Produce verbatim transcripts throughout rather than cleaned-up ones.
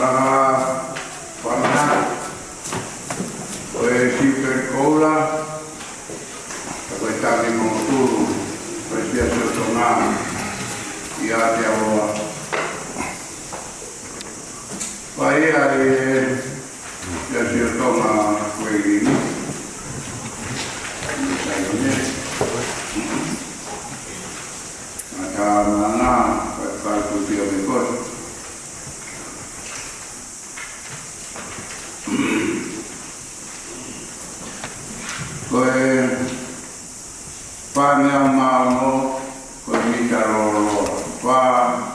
ʻA, fana, ko e Siupe Koula, ko e taki mo tulu, ko e Siasi ʻo Tonga, ʻi Aotearoa. Pea ʻi ai e Siasi ʻo Tonga ko eni. Ni sai ne. Mata mana, ko e kau tu pia me koe. Ko e fāngeau mā ono, ko e mita lōloa. Fā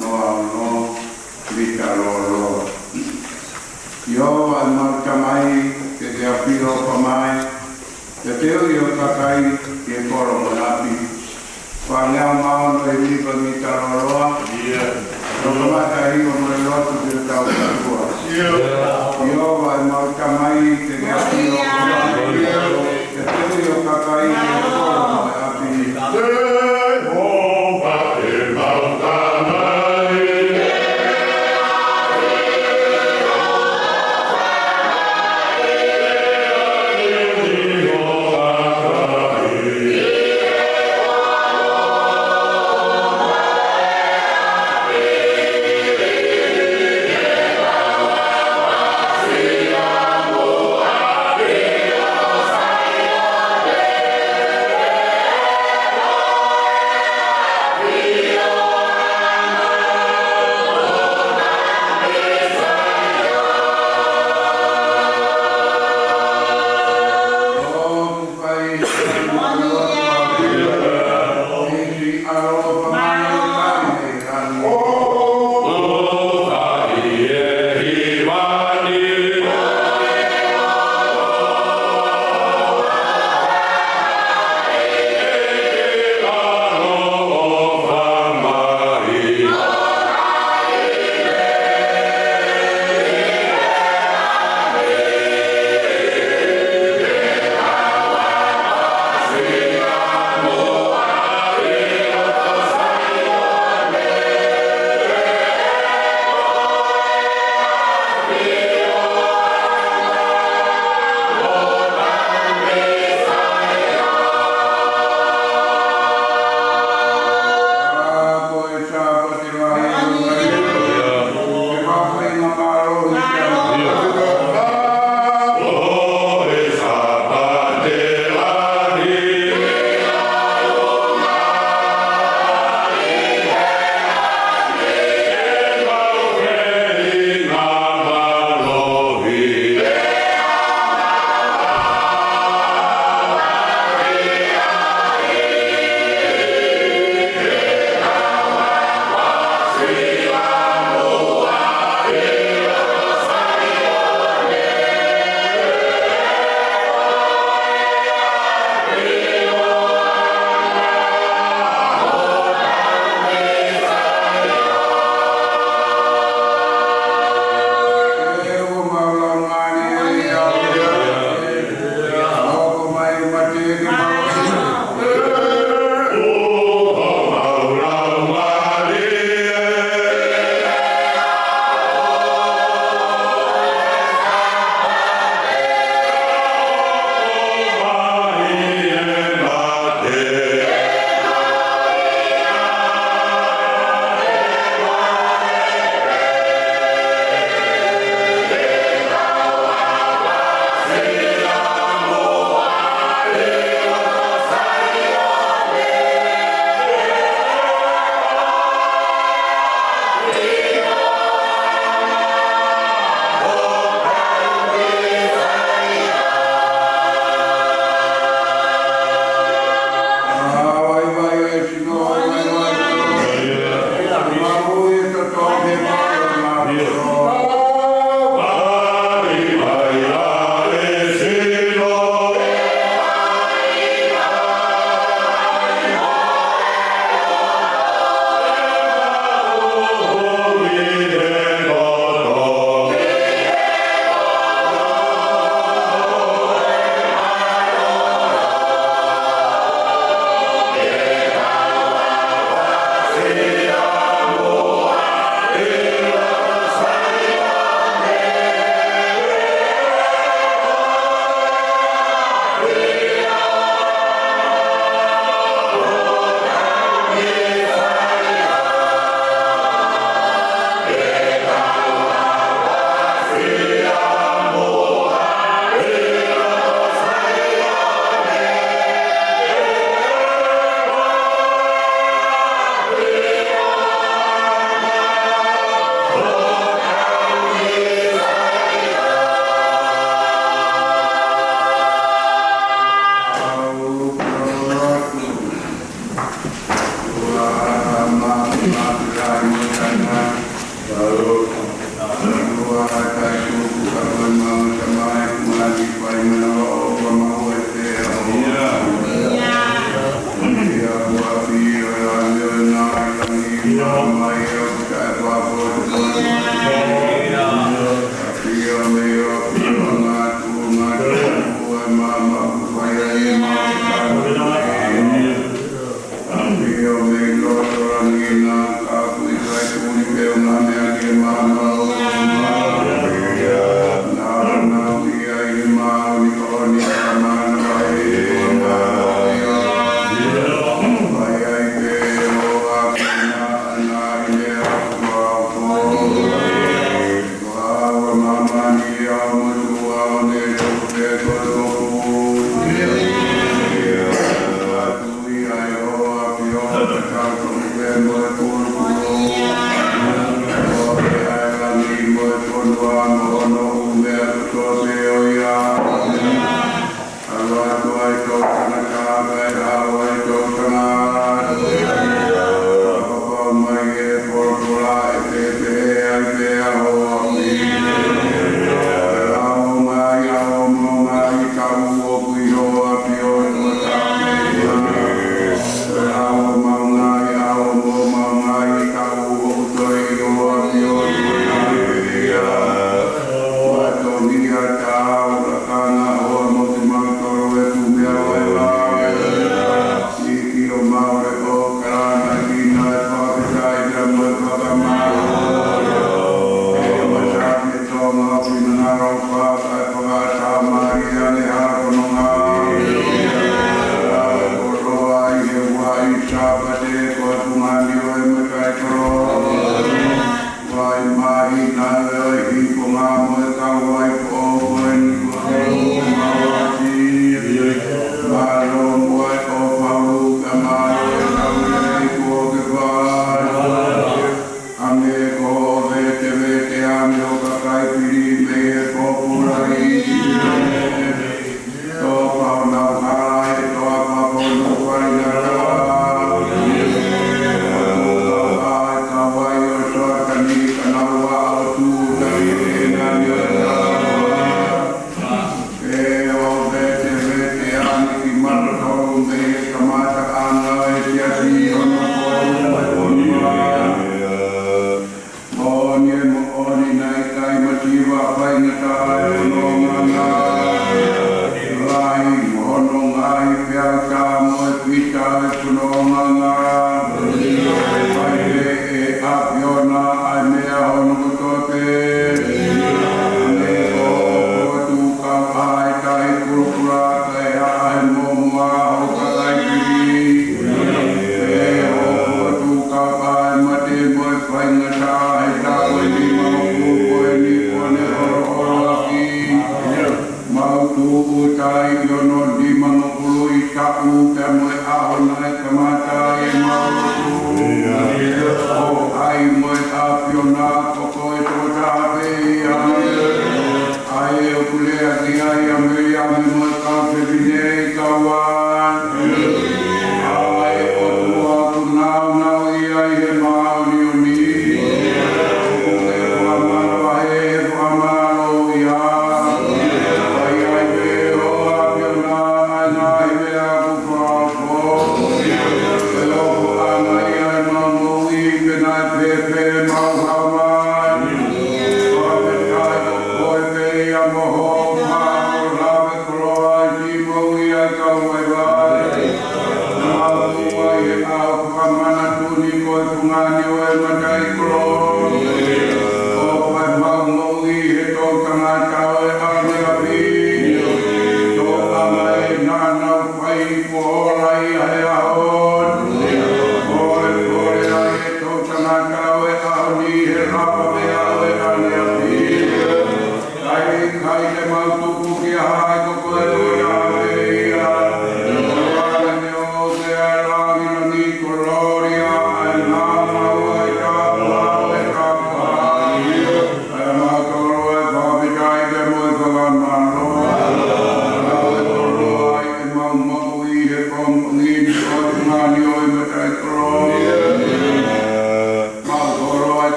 noa ono, mita lōloa. ʻIo, ʻa e mau tamai, ke ke ʻafio ʻo ʻofa mai, ke teuʻi ho kakai ki he kolo mo e ʻapi. Fāngeau mā ono ʻi he mita lōloa. ʻIo. Toka mata ʻi ʻo mo e lotu ki he tau katua. ʻIo. ʻIo, ʻa e mau tamai, ke ke ʻafio ʻo ʻofa mai, ke teuʻi ho kakai ki he kolo mo e ʻapi.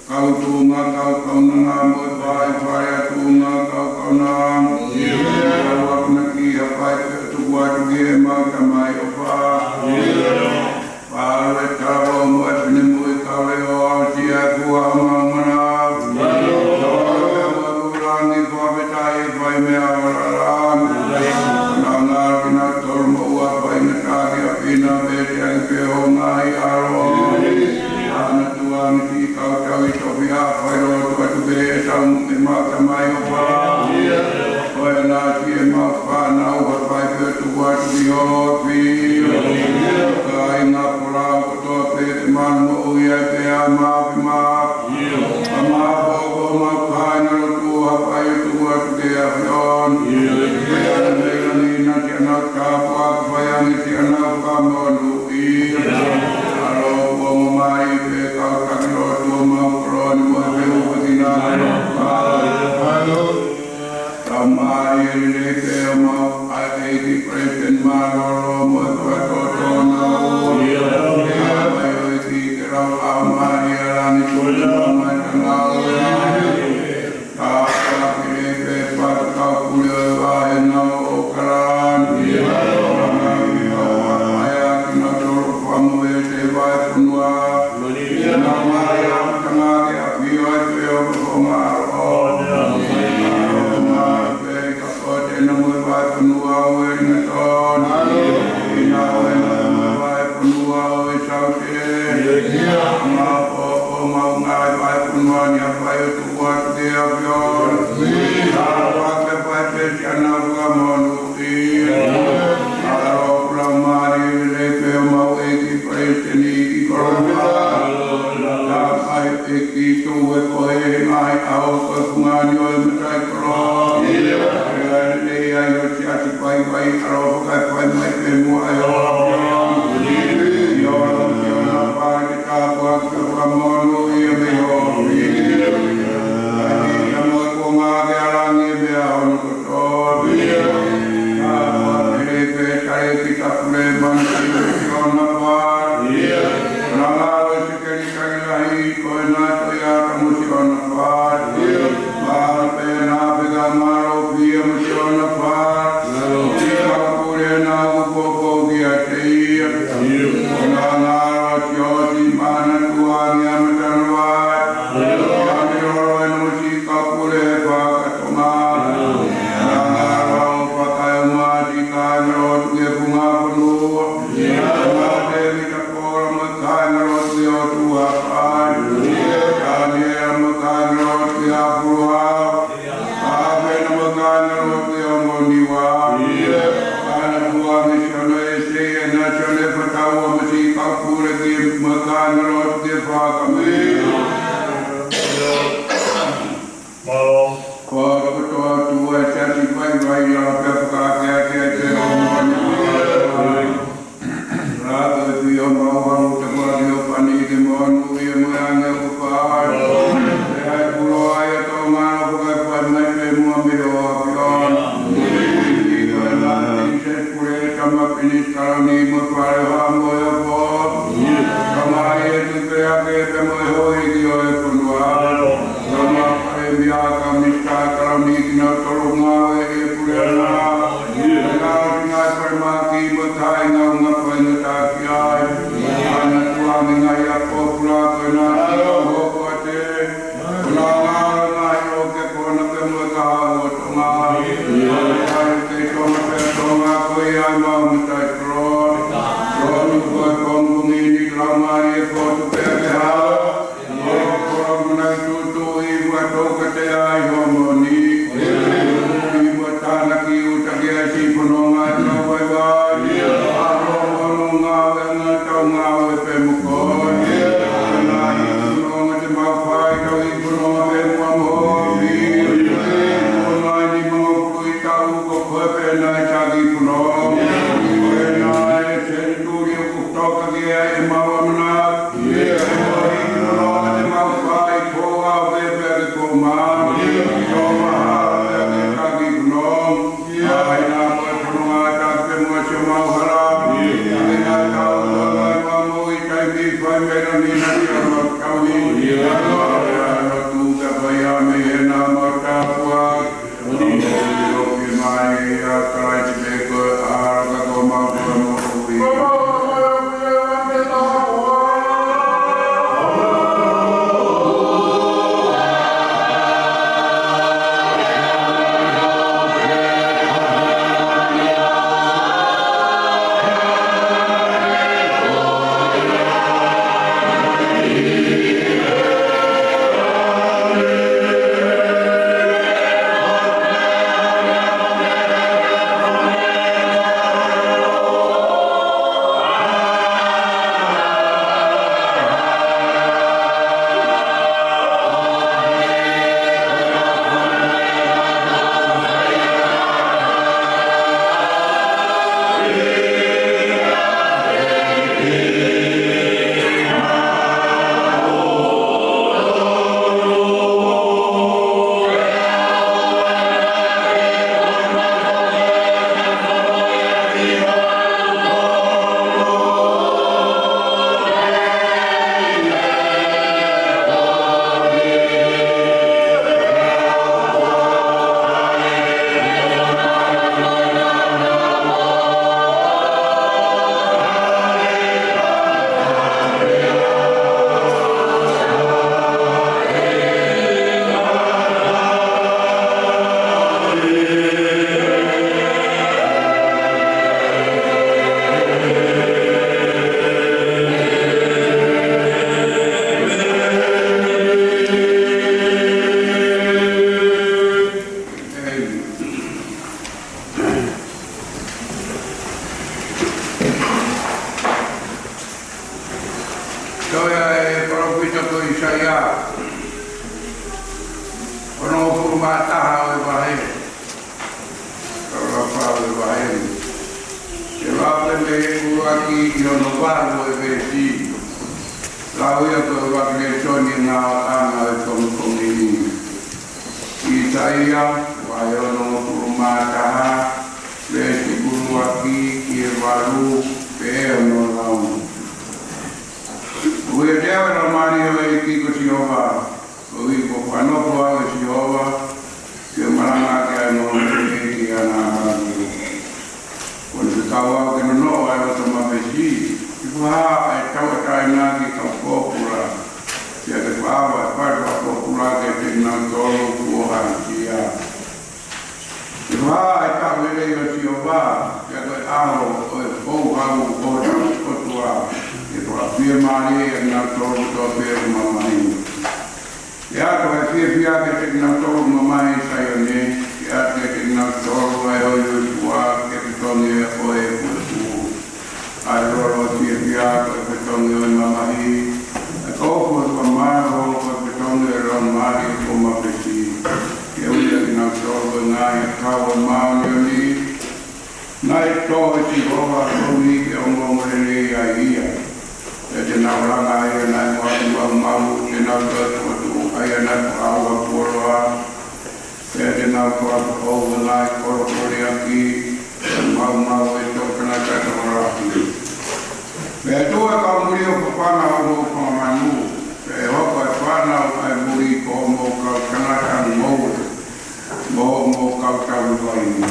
Kau tuʻunga, kau kaunanga mo e faifai ʻa tuʻunga, kau kaunanga. Kau akonaki, hapai pē ʻo tuku atu ki he ʻemau Tamai ʻofa. Pea ʻalu e talavou mo e finemui, kau leʻo, aʻusia e fua ʻo homau mana. Kau leʻo mo e langi, fakafetaʻi e fai meʻa ʻo e lālanga. Nau ngalo kinautolu moʻua, faingataʻa ki ʻapi na, vete ange pē ho ngaahi ʻAlo. Ana tuangi ki kau tau i tofi a fai lotu atu pē ʻetau ʻemau Tamai ʻofa. Ko e nasi ʻemau fānau, hapai pē ʻo tuku atu ki ho ʻapi. Kāinga folau kotoa pē te mau moʻui ai pē ʻa mau ki mau. Ka mau ko homau kāinga lotu, hapai ʻo tuku atu ki he ʻAfiona. Pea ʻe meʻa ni na ki ana tāpuaki, fai ange ki ana fakamonū. ʻAlo kuo ongo mai pē kau taki lotu ʻo mau kolo ni mo e feʻuaki na. Tau mai e lelei pē ʻo mau ʻa e ʻEiki Palesiteni Mālōlō mo e fakatotonu. Tau mai ʻo ʻEiki ke lau ʻa mai ʻa langi tuli mo mai tangau. Tāpuaki lelei pē fakakau pule ʻo e vāhenga ʻo ʻAokalani. Kau ʻa e kinautolu famu e te vai fonua. Nau mai ʻa tangake a pio ai pē ʻo fonga ʻo. Pea ka pote na mo e vai fonua ʻo e ringatoni. Ina ʻo e na mo e vai fonua ʻo e saute. Mau ʻo, ʻo mau ngaahi vai fonua ni, hapai ʻo tuku atu ki he ʻAfiona. Tāpuaki pē ki ana fakamonū. ʻAlo kuo lau mālie lelei pē ʻo mau ʻEiki Palesiteni ʻi Kolomia. Tāpai ʻEiki, tuku e koe he ngaahi ʻaho ko e fungani ʻo e mataʻikoloa. Pea lelei ai ʻo siasi vaivai, ʻAlo fakaʻeʻa mai pē muʻa ʻa e ʻAfiona. ʻIo, ʻio, na pale ke tāpuaki fakamonū ia mei ho ʻapi. ʻAi ka mo e konga ke alangi mei he ʻaho ni kotoa. Tāpuaki lelei pē Taʻeiki Tapulemana Siosiona Pali. Nau ngalo e sekelitali lahi ko ena Tohiata mo Siona Pali. Mālō pē na peka mālō pia mo Siona Pali. Siʻi kau pule na ʻoku poupou kiate ia. Ko na ngalo Siosi Mana Tuangi ʻa Matanavai. Siʻi lolo ena mo siʻi kau pule fakatonga. Ko na ngalo fakaeʻumaʻā siʻi kāingalotu ki he funga fonua. Ko na Tēvita Pola mo e kāingalotu ki he ʻOtua Haʻapai. Taniela mo e kāingalotu ki he ʻApulu Hau. Pea pehē na mo e kāingalotu ki he Ongo Niua. Ana tuangi Sione ʻEsei, ʻena Sione Fataua mo siʻi kau pule ki he mo e kāingalotu ki he fakameʻa. Mālō. Ko e kotoa atu e siasi vaivai, lau pea fakakeake ai pē ʻo Lau ko e pio mau hau tapuaki ʻo pani ke monūʻia mo e ange ʻoku fai. Pea ʻi he pulo ai ʻa Tonga ʻo fakaʻeʻa mai pē muʻa mei ho ʻAfiona. ʻI ko e na Pilinisesi Pule Tama Pilinisesi Taloni mo e Fale ʻo Haʻa Moheofo. Tama ʻi he tupe ake pea mo e ho Ko ia e palōfita ko ʻAisea, onongofulu mā taha ʻo e vahe, ko e fā ʻo e vahe ni. Ke lau pē mei he ʻuluaki ki hono valu ʻo e veesi. Lau ia ko e ʻuluaki lēsoni ʻi he ngāue ʻa e pongipongi ni. ʻAisea, vahe onongofulu mā taha, veesi ʻuluaki ki he valu, pehē hono lau. ʻOku ʻiate au ʻa e Laumālie ʻo e ʻEiki ko Sihova, koeʻuhi kuo fakanofo au ʻe Sihova ke u malanga ʻaki ʻa e moʻoni ʻi he ʻEiki ʻi haʻana ʻamanaki. Kuo ne fekau au ke nonoʻo ʻa e loto mapesi, ke fakahā ʻa e tauʻatāina ki he kau pōpula, pea ke fakaava ʻa e fale fakapōpula kiate kinautolu kuo hāsia. Ke fakahā ʻa e taʻu lelei ʻo Sihova, pea ko e ʻaho ʻo e houhau ʻo hotau ʻOtua, ke fakafiemālieʻi ʻa kinautolu kotoa pē ʻoku mamahi. Ke ʻatu ʻa e fiefia kiate kinautolu ʻoku mamahi ʻi Saione, ke ʻatu kiate kinautolu ʻa e holi ʻo e fua, ke fetongi ʻa e ʻoe ʻo e fuʻu. ʻA e lolo ʻo e fiefia ko e fetongi ʻo e mamahi, ʻa e kofu ʻo e fakamālō ko e fetongi ʻo e laumālie kuo mapesi. Ke ui ʻa kinautolu ʻa e ngaahi ʻakau ʻo e māʻoniʻoni, naʻe tō ʻe Sihova koeʻuhi ke ongoongolelei ai ia. Pea te nau langa ʻa ia naʻe moʻui maumau, te nau toe fokotuʻu ʻa ia naʻe fakaʻauha fuoloa. Pea te nau fakafoʻou ʻa e ngaahi kolo kuo liʻaki, pea maumau ʻa e toʻutangata tokolahi. Pea ʻe tuʻu ʻa e kau muli ʻo fafanga ʻa hoʻomou fanga manu, pea ʻe hoko ʻa e fānau ʻa e muli ko hoʻomou kau tangata ngoue, mo hoʻomou kau tauhi vaine.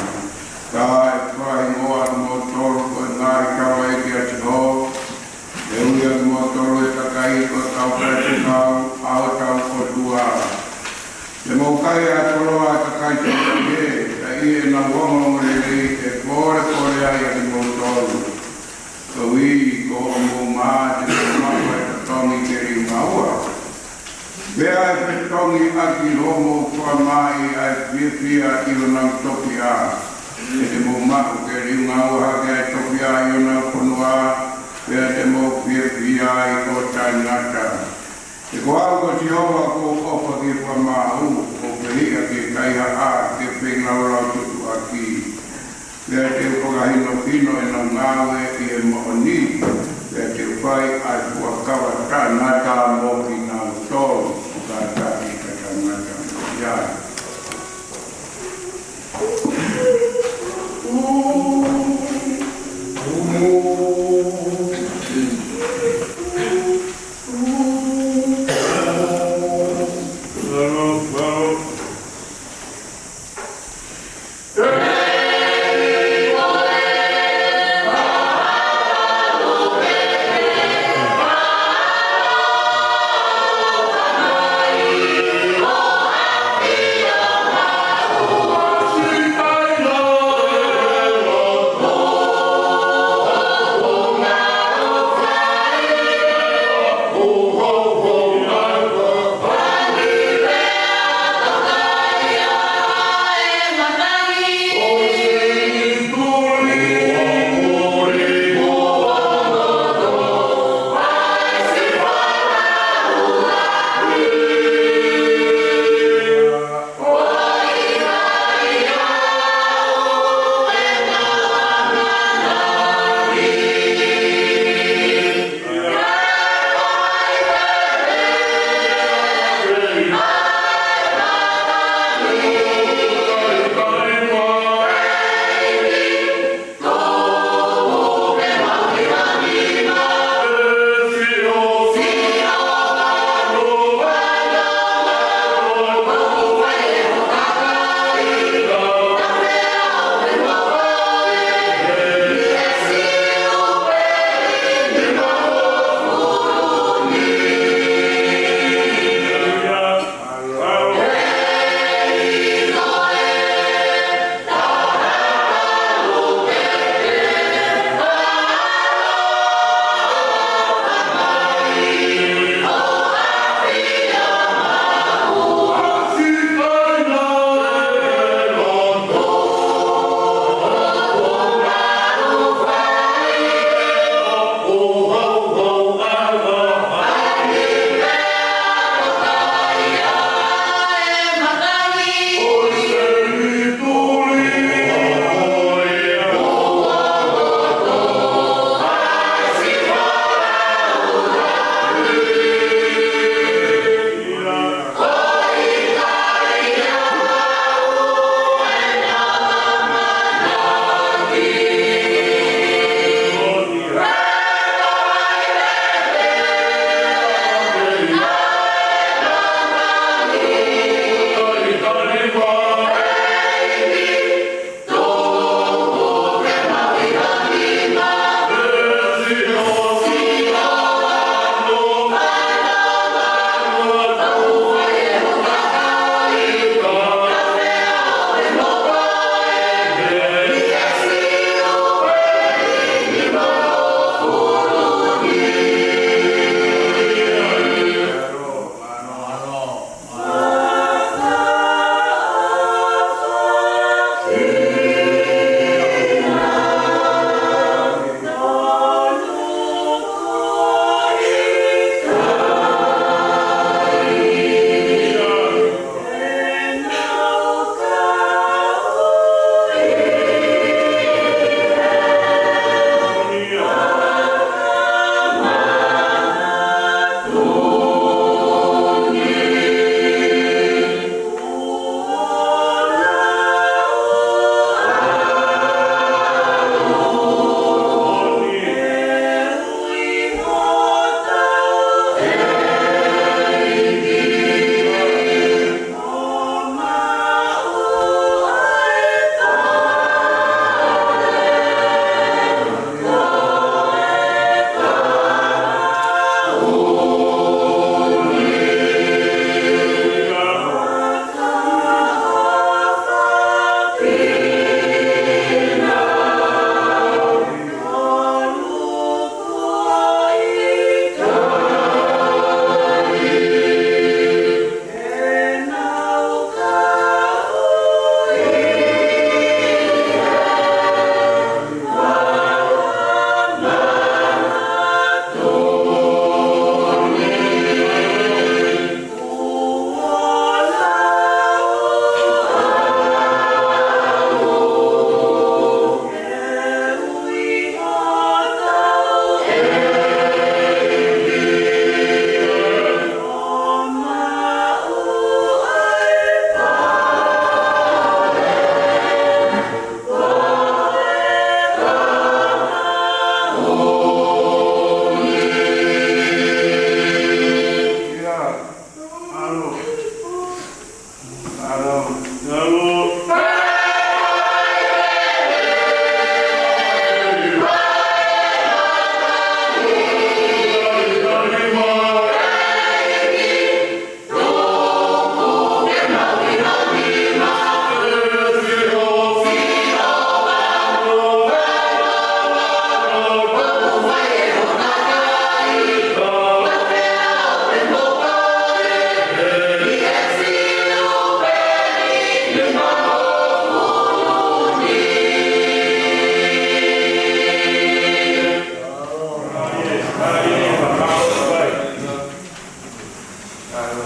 Ka ʻe fakahingoa ʻa kimoutolu ko e ngaahi taulaʻeiki ʻa Sihova, ʻe ui ʻa kimoutolu ʻe he kakai ko e kau faifekau ʻa hotau ʻOtua. Te mou kai ʻa e koloa ʻa e kakai siʻi pehē, ka ʻi heʻenau ongoongolelei ʻe polepole ai ʻa kimoutolu. Koeʻuhi ko hoʻomou mā te mou maʻu ʻa e totongi ke liunga ua. Pea ʻe fetongi ʻaki hoʻomou fakamaaʻi ʻa e fiefia ʻi honau tofiʻa. He te mou maʻu ke liunga ua hake ʻa e tofiʻa ʻi honau fonua, pea te mou fiefia ai ko taʻengata. He ko au ko Sihova ʻoku ou ʻofa ki he fakamaau, ʻo fehiʻa ki he kaihaʻa, ki he feilaulau tutuʻaki. Pea te u fakahinohino ʻenau ngāue ʻi he moʻoni, pea te u fai ʻa e fuakava taʻengata mo kinautolu, ʻo kātaki ʻa e taʻengata mo ia.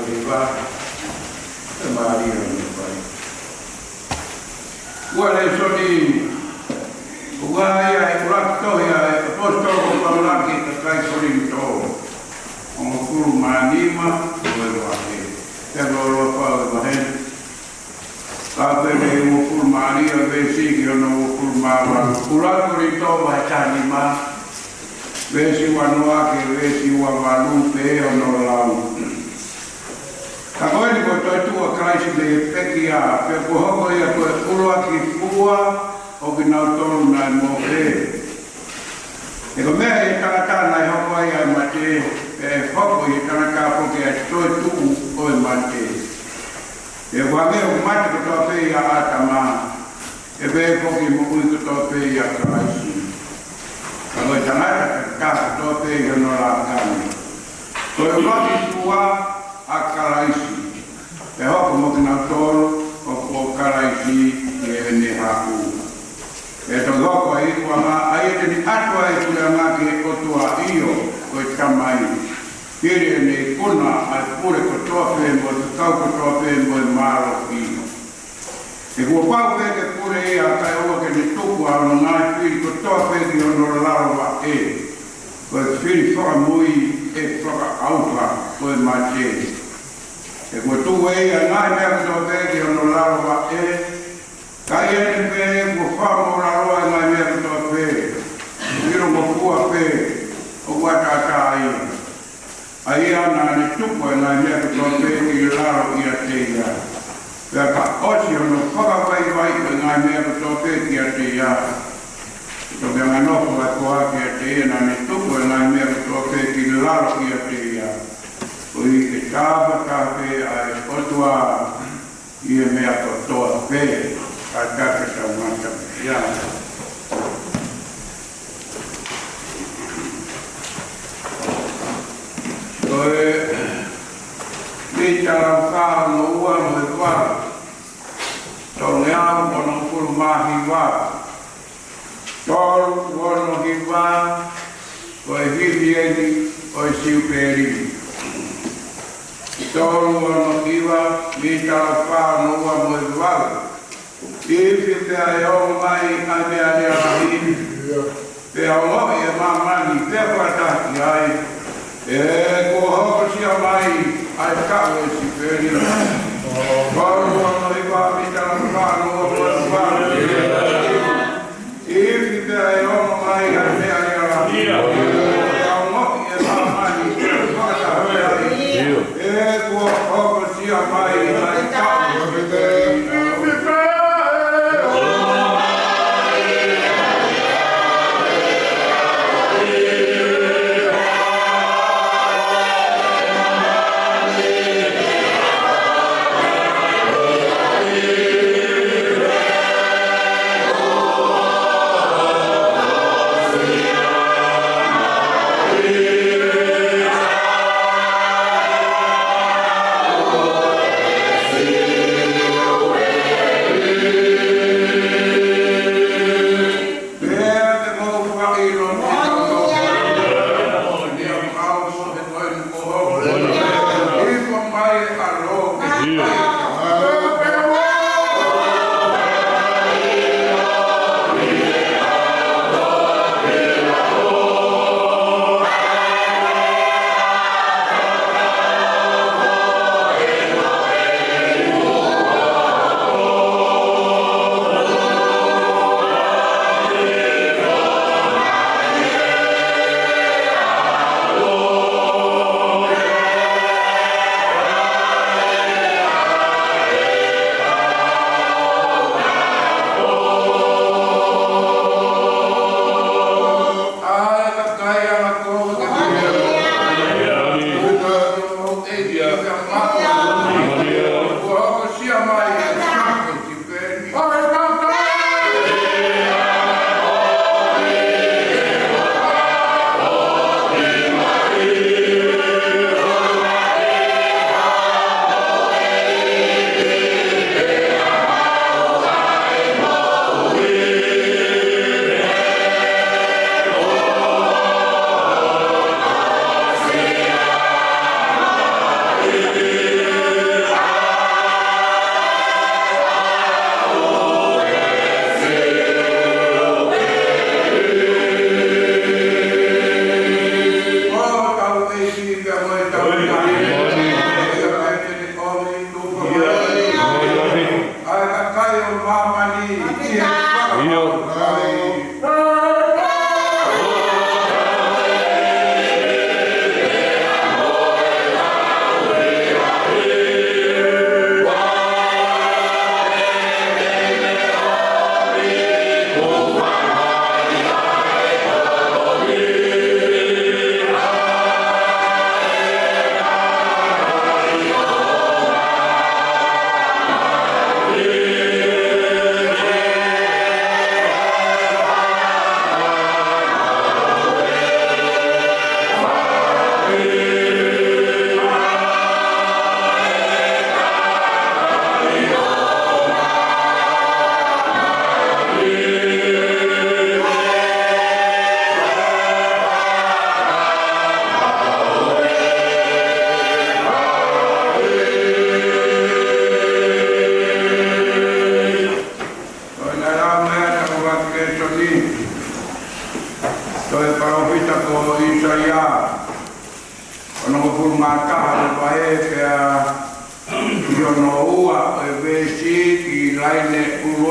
Hiva, ʻe Malia ni pai. Ua lēsoni, ʻoku ʻi ai e ʻuluaki tohi ʻa e ʻaposetolo ko Paula ki he kakai Kolinitō. Hongofulu mā nima, ʻo e vahe. Te u lau ʻa e vahe. Kapene uofulu mā nima veesi ki hono uofulu mā valu. ʻUluaki Kolinitō vahe taha nima, veesi ua noa ki he veesi ua valu pea ʻoku lau. Ka ko eni kuo toetuʻu ʻa Kalaisi mei he pekia, pea kuo hoko ia ko e ʻuluaki fua ʻo kinautolu naʻe mohe. He ko e meʻa ʻi he tangata naʻe hoko ai ʻa e mate, pea ʻe hoko ʻi he tangata foki ʻa e toetuʻu ʻo e mate. He ʻoku hangē ʻoku mate kotoa pē ʻia ʻĀtama, ʻe pehē foki ʻe moʻui kotoa pē ʻia Kalaisi. Ka ko e tangata, tangata kotoa pē ʻi hono lakanga. Ko e ʻuluaki fua ʻa Kalaisi, pea hoko mo kinautolu ʻoku ʻo Kalaisi ʻi heʻene haʻu. ʻE toki hoko ʻa e ikuʻanga, ʻa ia te ne ʻatu ʻa e puleʻanga ki he ʻOtua, ʻio, ko e Tamai. Hili ʻene ikuna ʻa e pule kotoa pē mo e fekau kotoa pē mo e mālohi. He kuo pau pē ke pule ia, kae ʻoua ke ne tuku ʻa hono ngaahi fili kotoa pē ki hono lalo vaʻe. Ko e fili fakamui ʻe fakaʻauha, ko e mate. He kuo tuku ʻe ia ʻa e ngaahi meʻa kotoa pē ki hono lalo vaʻe. Ka ʻi heʻene pehē kuo fakamālō ʻa e ngaahi meʻa kotoa pē, ʻilo mo fua pē, ʻoku ʻataʻatā ia. ʻA ia naʻa ne tuku ʻa e ngaahi meʻa kotoa pē ki lalo ʻiate ia. Pea ka ʻosi hono fakavaivai ʻo e ngaahi meʻa kotoa pē kiate ia, toki anganofo ʻa e koā kiate ia, naʻa ne tuku ʻa e ngaahi meʻa kotoa pē ki lalo ʻiate ia. Koeʻuhi ke tapa tapa pē ʻa e ʻOtua ʻi he meʻa kotoa pē. Ka tau ke tau mata ia. Ko e Mita lau fā ono ua mo e valu. Tolungeau onongofulu mā hiva. Tolu ono hiva, ko e himi eni ʻo e Siupeli. Tolu ono hiva, Mita lau fā ono ua mo e valu. Ifi pea ʻe ongo mai ʻa e meʻalea lahi, pea ongoʻi ʻe māmani, pea fakataha ki ai, ʻe kuo hokosia mai ʻa e kaʻu ʻo e Siupeli. Tolu ono hiva, Mita lau fā ono ua mo e valu. Ifi pea ʻe ongo mai ʻa e meʻalea lahi, pea ongoʻi ʻe māmani, pea fakataha ki ai, ʻe kuo hokosia mai ʻa e kaʻu ʻo e Siupeli.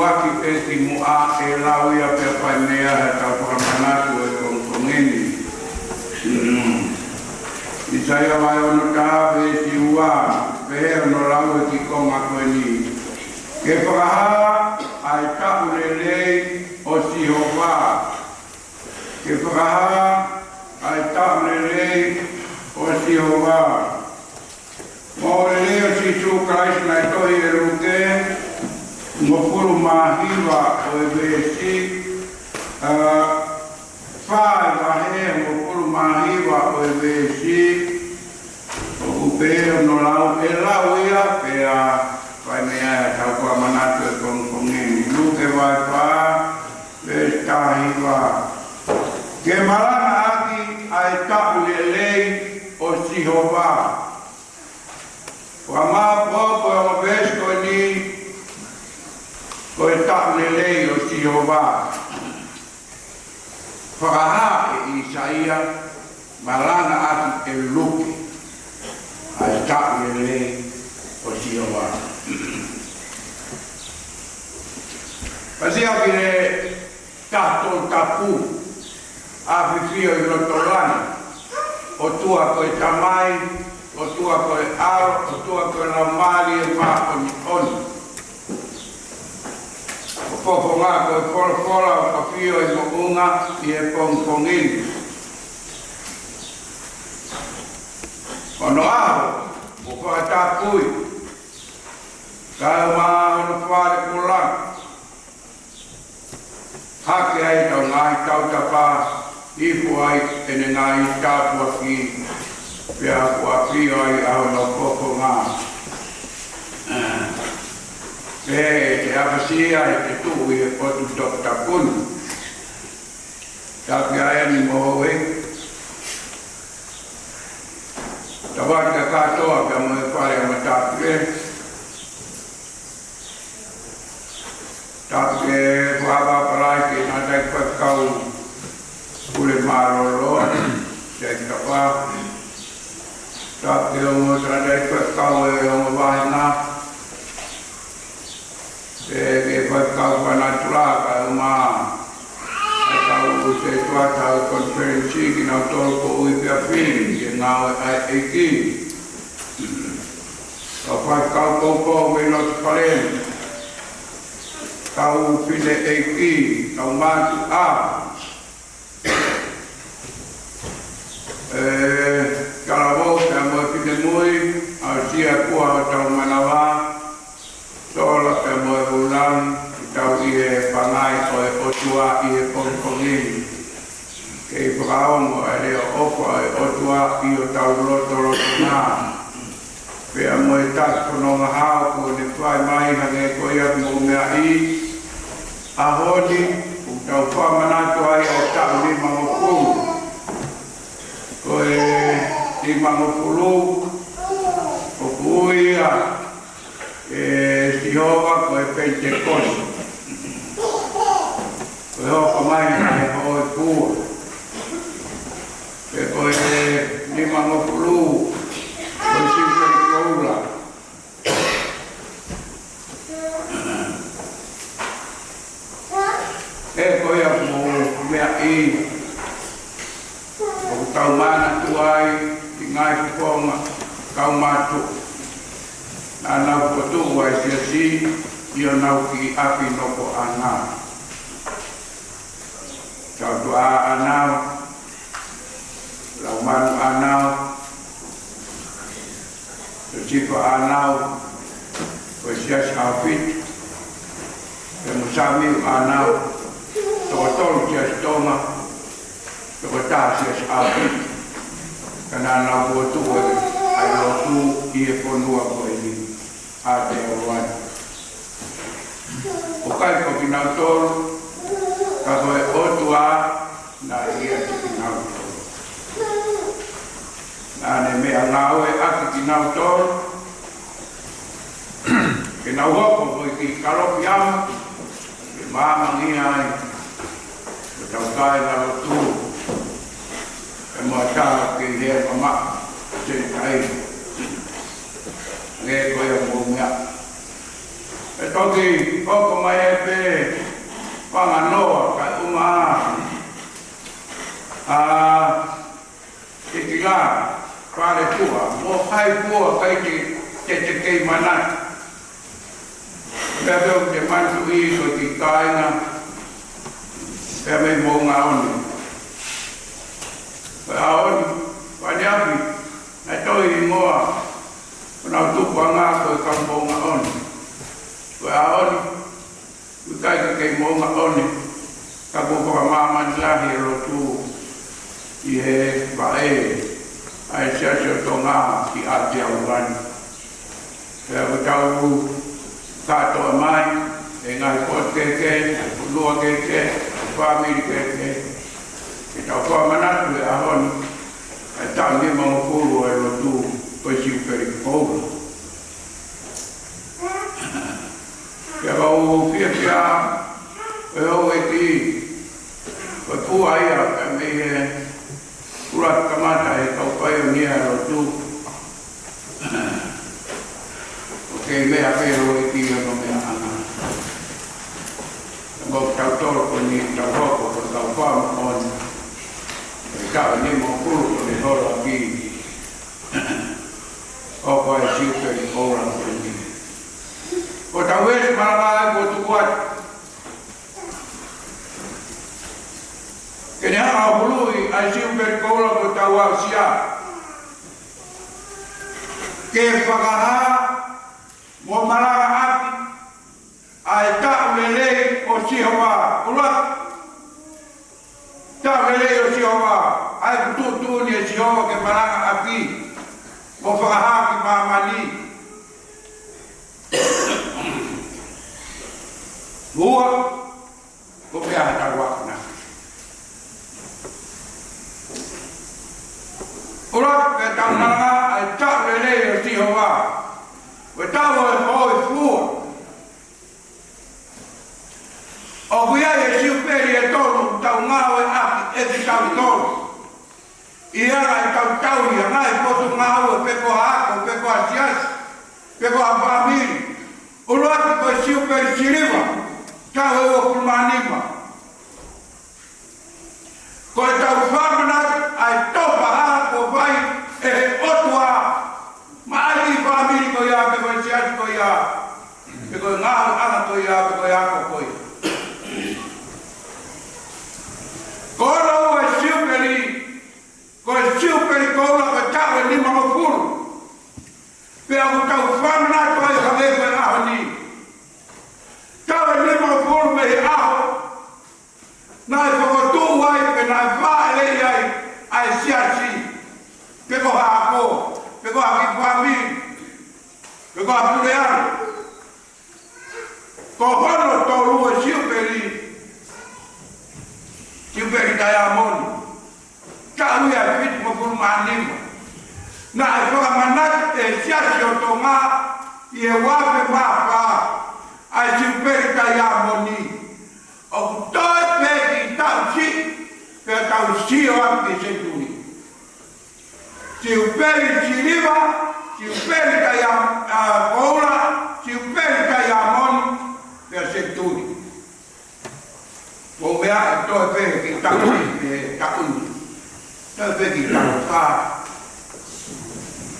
ʻaki pē ki muʻa ʻe lau ia pea fai mei ai haʻatau fakamanatu ʻo e pongipongi ni. Mm. ʻAisea vahe ono taha veesi ua, pehē hono lau ʻa e kiʻi konga ko eni: Ke fakahā ʻa e taʻu lelei ʻo Sihova. Ke fakahā ʻa e taʻu lelei ʻo Sihova. Mo e lelei ʻo Sīsū Kalaisi naʻe tohi ʻe Luke, hongofulu mā hiva ʻo e veesi, ʻa, fā ʻa e vahe, hongofulu mā hiva ʻo e veesi, ʻoku pehē hono lau, ʻe lau ia pea fai mei ai haʻatau fakamanatu ʻo e pongipongi ni. Luke vahe fā, veesi taha hiva. Ke malangaʻaki ʻa e taʻu lelei ʻo Sihova. Ko e maʻu pē ko e ongo veesi ko eni, ko e taʻu lelei ʻo Sihova. Fakahā ʻe ʻAisea, malangaʻaki ʻe Luke ʻa e taʻu lelei ʻo Sihova. Pea siʻaki ʻe he Tohi Tapu, ʻafio ʻi loto langi, ʻOtua ko e Tamai, ʻOtua ko e ʻAlo, ʻOtua ko e Laumālie Māʻoniʻoni. Ko e fofonga ko e folofola ʻoku ʻafio ʻi moʻunga ʻi he pongipongi ni. Hono ʻaho kuo fakatapui, kae ʻumaʻā hono fale kuo langi. Hake ai ʻetau ngaahi tautapa, hifo ai ʻene ngaahi tāpuaki, pea kuo ʻafio ai ʻa hono fofonga. Pea te apasia ʻi he tuʻu ʻi he potu toputapu ni. Tāpuaki eni mo e. Tāpuaki kātoa pea mo e fale ʻa matāpule. Tāpuaki Fua Papalai, ki he tangataʻeiki faifekau Pule Mālōlō, Siaitapa. Tāpuaki ongo tangataʻeiki faifekau ʻo e ongo vāhenga. Pea ki he faifekau fakanatula kae ʻumaʻā ʻa e kau ʻū sētuata ʻo e konifelenisi, kinautolu ʻoku ui pea fili ki he ngāue ʻa e ʻEiki. Kau faifekau poupou mei loto fale ni, kau fefine ʻeiki, kau mātuʻa, ʻe, talavou pea mo e finemui, aʻusia ʻa e pua ʻo hotau manava, sola pea mo e ʻūlangi, ʻoku tau ʻi he pangai ʻo e ʻOtua ʻi he pongipongi ni. Kei fakaongo ʻa e leʻo ʻofa ʻa e ʻOtua ʻi hotau lotolotonga. Pea mo e taki fononga hao kuo ne fai mai, hangē ko ia ʻoku mou meaʻi, ʻaho ni ʻoku tau fakamanatu ai ʻa e taʻu nimangofulu. Ko e nimangofulu, ʻoku ui ia ʻe Sihova ko e Penitekosi. Ko e hoko mai ʻa e hōifua. Pea ko e nimangofulu, ko e siupeli koula. ʻE ko ia ʻoku mou meaʻi, ʻoku tau manatu ai ki he ngaahi fofonga kaumātuʻa naʻa nau fokotuʻu ʻa e siasi ʻi honau kiʻi ʻapi nofoʻanga. Tautuʻa ʻAnau, Laumanu ʻAnau, Siosifa ʻAnau, ko e Siasi ʻAhofitu, pea mo Samiu ʻAnau, toko tolu Siasi Tonga, toko taha Siasi ʻAhofitu, ka naʻa nau fokotuʻu ʻa e lotu ʻi he fonua ko eni ʻa Aotearoa. ʻOku ʻikai ko kinautolu, ka ko e ʻOtua naʻe ʻiate kinautolu. Naʻa ne meʻangāueʻaki kinautolu ke nau hoko ko e kiʻi kalofiama ke maamangia ai hotau kāingalotu, pea mo ha taha ke hē mamaʻo, Senitaile. Hangē ko ia ʻoku mou meaʻi. Pea Toki hoko mai ai pē fanga noa kae ʻumaʻā ʻa Tikila Faletua mo hai fua kai te te kei manatu. Pea pea te manatuʻi ko e kiʻi kāinga pea mei Moʻungaʻone. Ko e ʻaho ni, ko ʻaneafi, naʻe tohi hingoa ʻo nau tupuʻanga ko e kau Moʻungaʻone. Ko e ʻaho ni, ʻoku ʻikai ke kei Moʻungaʻone, ka kuo fakamāmani lahi e lotu ʻi he vaʻe ʻa e Siasi ʻo Tonga ki ʻAotearoa ni. Pea ʻoku tau kātoa mai e ngaahi potu kehekehe, e fonua kehekehe, e fāmili kehekehe, ke tau fakamanatu he ʻaho ni ʻa e taʻu nimangofulu ʻo e lotu ko e Siupeli Koula. Pea ʻoku ou fiefia ʻi he houʻeiki, ko e fua ia pea mei he ʻuluaki kamata e kau paionia lotu. ʻOku kei meʻa pē houʻeiki ʻi hono meʻaʻanga. Ka ko kitautolu ko eni tau hoko ko e kau fakamoʻoni. Ko e taʻu nimangofulu ko eni hola ki ʻo ko e Siupeli Koula ko eni. Ko ʻetau veesi malanga ʻoku tuku atu ke ne hanga ʻo huluʻi ʻa e Siupeli Koula ko ʻetau aʻusia, ke fakahā mo malangaʻaki ʻa e taʻu lelei ʻo Sihova. ʻUluaki, taʻu lelei ʻo Sihova, ʻa ia ʻoku tuʻutuʻuni ʻe Sihova ke malangaʻaki mo fakahā ki māmani. Ua, ko e meʻa ʻa e taʻu ʻa ena. ʻUluaki, ke tau malanga ʻa e taʻu lelei ʻo Sihova, ko e taʻu ʻo e hōifua. ʻOku ʻi ai e siupeli ʻe tolu ʻoku tau ngāueʻaki ʻe kitautolu ʻi he anga ʻetau tauhi ʻa e ngaahi potungāue, pe ko ha ako, pe ko ha siasi, pe ko ha fāmili. ʻUluaki ko e siupeli siliva, taʻu ʻe uofulu mā nima. Ko ʻetau fakamanatu ʻa e tofa ʻa e kuo fai ʻe he ʻOtua maʻa e fāmili ko ia, pe ko e siasi ko ia, pe ko e ngāueʻanga ko ia, pe ko e ako ko ia. Ko hono ua e siupeli, ko e Siupeli Koula ko e taʻu ʻe nimangofulu. Pea ʻoku tau fakamanatu ai hangē ko e ʻaho ni. Taʻu ʻe nimangofulu mei he ʻaho naʻe fokotuʻu ai pe naʻe fāʻeleʻi ai ʻa e siasi, pe ko ha ako, pe ko ha kiʻi fāmili, pe ko ha puleʻanga. Ko hono tolu e siupeli, siupeli taiamoni, taʻu ia ʻe fitungofulu mā nima. Naʻe fakamanatu ʻe he Siasi ʻo Tonga ʻi he uaafe mā fā ʻa e siupeli taiamoni. ʻOku toe pē kiʻi taʻu siʻi, pea tau sio atu ki he senituli. Siupeli siliva, siupeli taia-, ʻa, koula, siupeli taiamoni, pea senituli. Ko e meʻa ʻe toe pē kiʻi taʻu siʻi he taʻu ni. Toe pē kiʻi taʻu fā.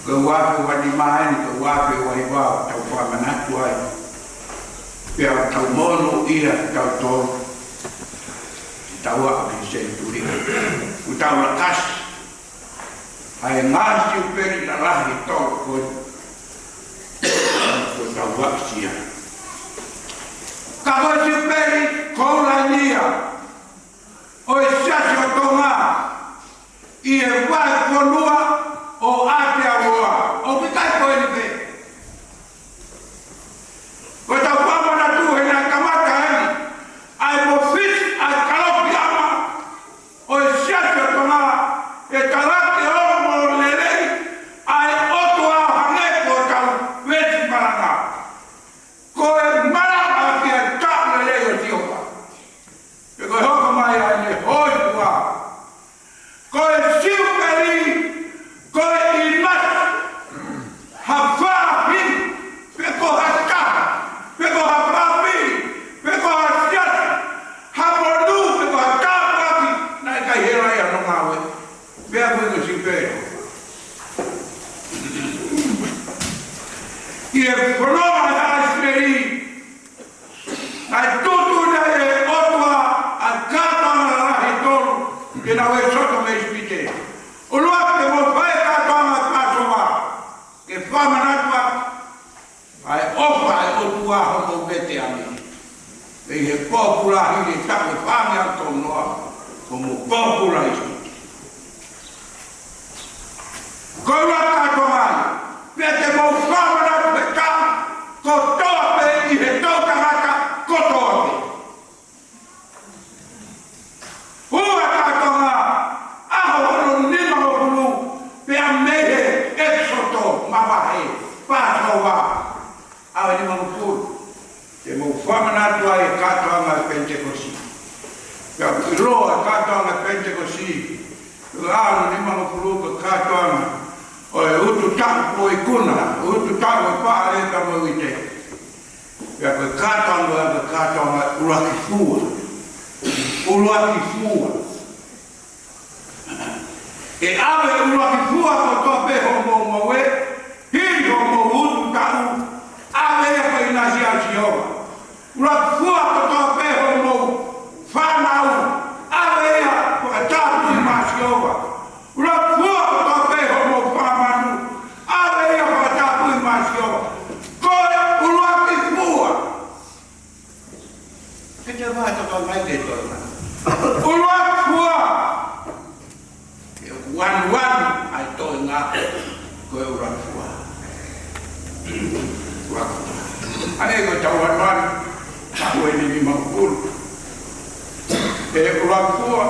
Ko e uaafe ua nima eni, ko e uaafe ua hiva ʻoku tau fakamanatu ai. Pea tau monūʻia kitautolu. Tau aʻu ki he senituli. Kuo tau lakasi ʻa e ngaahi siupeli lalahi tolu ko ē kuo tau aʻusia. Ka ko e siupeli koula eni ia ʻo e Siasi ʻo Tonga ʻi he vahefonua ʻo Aotearoa. ʻOku ʻikai ko eni pē. Ko ʻetau fakamanatu he naʻe kamata eni ʻa e mōfisi ʻa e Kalofiama ʻo e Siasi ʻo Tonga, ʻe talaki ʻo mo lelei ʻa e ʻOtua hangē ko ʻetau veesi malanga. Ko e malanga ki he taʻu lelei ʻo Sihova. Pea ko e hoko mai ʻa ʻene hōifua. Ko e siupeli ʻI he fononga ʻa ʻIsileli, naʻe tuʻutuʻuni ʻe he ʻOtua ʻa e kātoanga lahi ʻe tolu ke nau ʻēsoto mei ʻIsipite. ʻUluaki, ke mou fai e kātoanga Pāsova, ke fakamanatu atu ʻa e ʻofa ʻa e ʻOtua homou vete ange. Pea ʻi he pōpula hili e taʻu ʻe fāngeau tolu noa, ko hoʻomou pōpula ʻi ʻIsipite. Ko e ʻuluaki kātoanga ia, pea te mou fakamanatu he taʻu kotoa pē ʻi he toʻutangata kotoa pē. Ua, kātoanga, ʻaho hono nimangofulu, pea mei he ʻEkisoto, mavahe, Pāsova, ʻaho nimangofulu. Te mou fakamanatu ai e kātoanga Penitekosi. Pea ʻoku ʻiloa e kātoanga Penitekosi, ʻaho nimangofulu ko e kātoanga ʻo e utu taʻu ʻo e ikuna, utu taʻu ʻo e paʻale pea mo e uite. Pea ko e kātoanga, ko e kātoanga ʻuluaki fua. ʻUluaki fua. ʻE ʻave ʻuluaki fua kotoa pē hoʻomou ngāue, hili hoʻomou utu taʻu, ʻave ia ko e ʻinasi ʻa Sihova. ʻUluaki fua kotoa pē hoʻomou fānau, ʻave ia fakatapui maʻa Sihova. ʻUluaki fua kotoa pē hoʻomou fanga manu, ʻave ia fakatapui maʻa Sihova. Ko e ʻuluaki fua. Ke te vā toka mai ke toka. ʻUluaki fua. Ke ʻoku anuanu ai toenga ko e ʻuluaki fua. ʻUluaki fua. ʻA ia ko e tau anuanu, taʻu ʻe nimangofulu. ʻE ʻuluaki fua,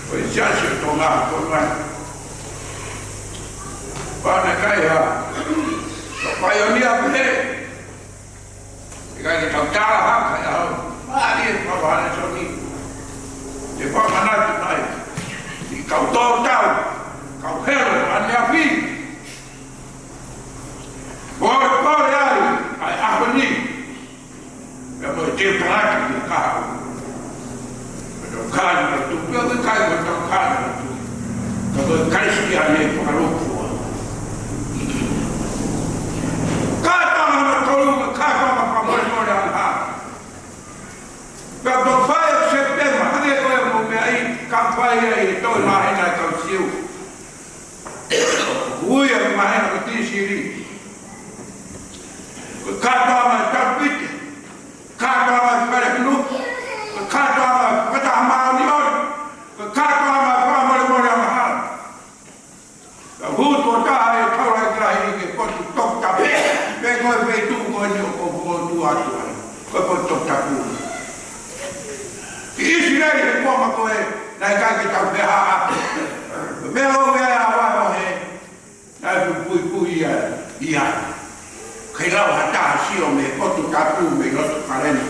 ko e Siasi ʻo Tonga ko mai. Pea naʻe ʻikai ha, ka paionia pē, ʻikai ke tau tala hake ʻa e ʻaho. Mālie e papa hana soni. Te fakamanatu mai. ʻI kau tō tau, kau helo, ʻaneafi. Pole, pole ai, ʻa e ʻaho ni. Pea mo e teu tangata ki he kahaʻu. Ko e tau kāinga ʻo e tuʻi, pea ko e kai ko e tau kāinga ʻo e tuʻi. Ka ko e Kalisitiane fakalūkufua. Kātoanga hono tolu, ko e kātoanga fakamolemole angahala. Pea ko e fai ʻo Sepitema, hangē ko e mou meaʻi, ka fai ai e toe māhina ʻa e kau Siu. Ui ʻa e māhina ko Tīsili. Ko e kātoanga ʻo e talupite, kātoanga ʻo e fale hunu, ko e kātoanga ʻo e fakataha māʻoniʻoni, ko e kātoanga ʻo e fakamolemole angahala. Ka hū tuʻo taha e taulaʻeiki lahi ki he potu toputapu, pe ko e feituʻu ko eni ʻoku ou tuʻu atu ai, ko e potu toputapu. ʻI ʻIsileli he kuonga ko ē, naʻe ʻikai ke tau pehē ha ʻapi. Meʻa ʻo meʻa ʻa e vahevahe, naʻe puipuia ia. ʻIkai lava ha taha sio mei he potu tapu, mei loto fale ni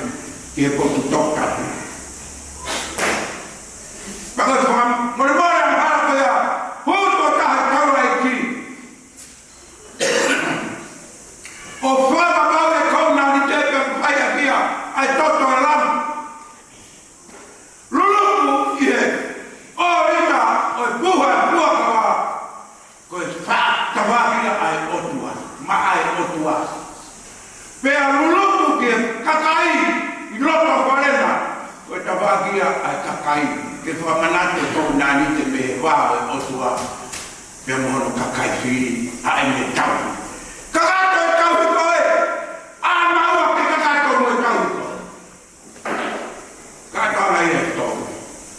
ki he potu toputapu. Pea ko e fakamolemole angahala ko ia, hū tuʻo taha e taulaʻeiki. ʻO fakapapauʻi e kounanite pea fai ʻaki ia ʻa e toto ʻo e lamu. Luluku ʻi he ʻōlita ʻo e puha ʻo e fuakava, ko e fakatafaʻaki ia ʻa e ʻOtua, maʻa e ʻOtua. Pea luluku ki he kakai ʻi loto fale na, ko e tafaʻaki ia ʻa e kakai, ke fakamanatu e kounanite mei he vā ʻo e ʻOtua pea mo hono kakai fili, ʻa ʻene tauhi. Kakato e tauhi ko ē, ʻa naua ke kakato mo e tauhi ko ē. Kātoanga ia ʻe tolu.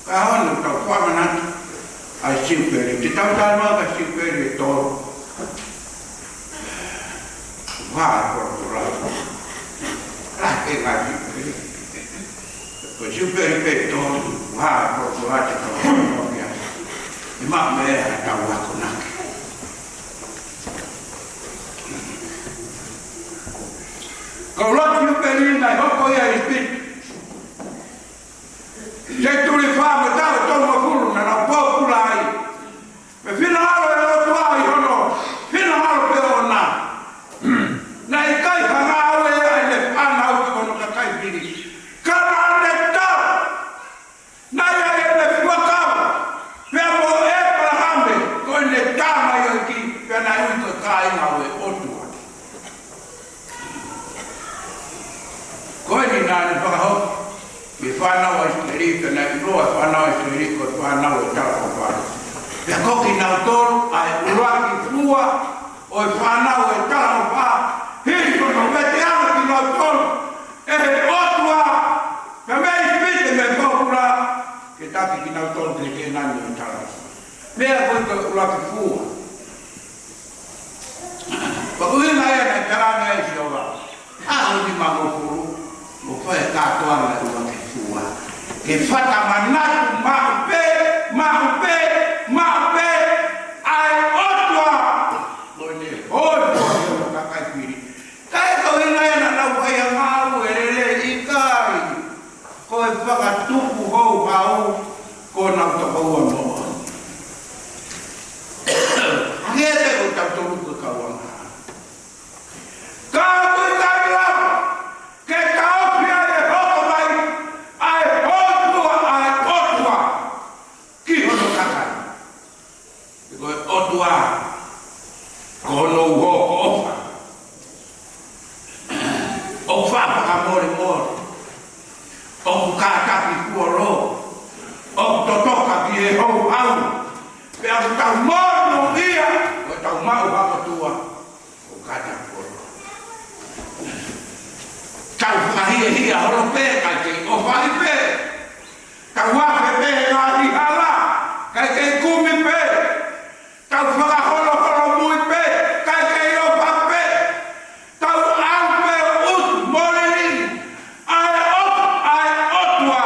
Ka hano tau fakamanatu ʻa e Siupeli. Te tau talanoa ki he Siupeli ʻe tolu. Vā e polokola. Lahi e ngaahi Siupeli. Ko e Siupeli pē ʻe tolu. Vā e polokola te tau talanoa ki ai. ʻE maʻu mei ai ʻetau akonaki. Ko e ʻuluaki Siupeli naʻe hoko ia ʻi ʻIsipite. Senituli fā mo e taʻu ʻe tolungofulu naʻa nau pōpula ai. Pea finangalo e ʻOtua ʻi hono finangalo pē ʻoʻona. Naʻe ʻikai ha ngāue ʻa ʻene fānau ki hono kakai fili. Ka naʻa ne tala, naʻe ʻi ai ʻene fuakava, pea mo ʻĒpalahame, ko ʻene tamaioʻeiki, pea naʻe ui ko e kāinga ʻo e ʻOtua. Naʻe fakahoko ki he fānau ʻa ʻIsileli, pea naʻe ʻiloa ʻe he fānau ʻa ʻIsileli ko e fānau ʻo e talaʻofa. Pea ko kinautolu ʻa e ʻuluaki fua ʻo e fānau ʻo e talaʻofa, hili hono veteange kinautolu ʻe he ʻOtua, pea mei ʻIsipite, mei he pōpula, ke taki kinautolu ki he Kēnani ʻo e talaʻofa. Meʻa ko ē ko e ʻuluaki fua. Pea ko e ʻuhinga ia naʻe talaange ai ʻe Sihova, ʻaho nimangofulu, mou fai e kātoanga ʻuluaki fua. Ke fakamanatu maʻu pē, maʻu pē, maʻu pē ʻa e ʻOtua, ko ʻene hōifua ki hono kakai fili. Kae ko e ʻuhinga ia naʻa nau fai ʻa e ngāue lelei? ʻIkai. Ko e fakatupu houhau ko honau tokoua moʻoni. Hangē pē ko kitautolu ko e kau anga. Ka ko e ʻikai lava ke taʻofi ʻa e hoko mai ʻa e hōifua ʻa e ʻOtua ki hono kakai. He ko e ʻOtua, ko hono uho ko ʻofa. ʻOku faʻa fakamolemole. ʻOku kātaki fuoloa. ʻOku totoka ki he houhau. Pea ʻoku tau monūʻia ko ʻetau maʻu ha ʻOtua ʻoku kātaki fuoloa. Tau fakahiahia holo pē, kae kei ʻofaʻi pē. Tau afe pē he ngaahi hala, kae kei kumi pē. Tau fakaholoholomui pē, kae kei ʻofa pē. Tau ʻalu pē ʻo ʻutu mo liliu ʻa e ʻofa ʻa e ʻOtua,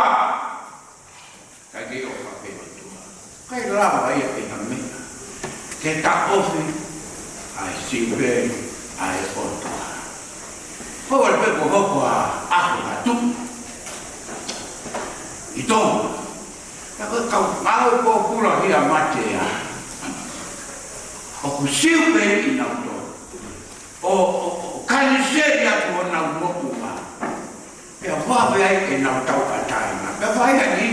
kae kei ʻofa pē ʻa e ʻOtua. ʻIkai lava ia ʻe ha meʻa ke taʻofi ʻa e siupeli ʻa e ʻOtua. Ko e pē ko hoku ʻaho atu ʻi Tonga. Ka ko e kau ngāue pōpula hia mate ʻa, ʻoku siupeli kinautolu. ʻO, ʻo, ʻo kaniseli atu honau moʻunga. Pea vave ai ʻenau tauʻatāina. Pea fai ai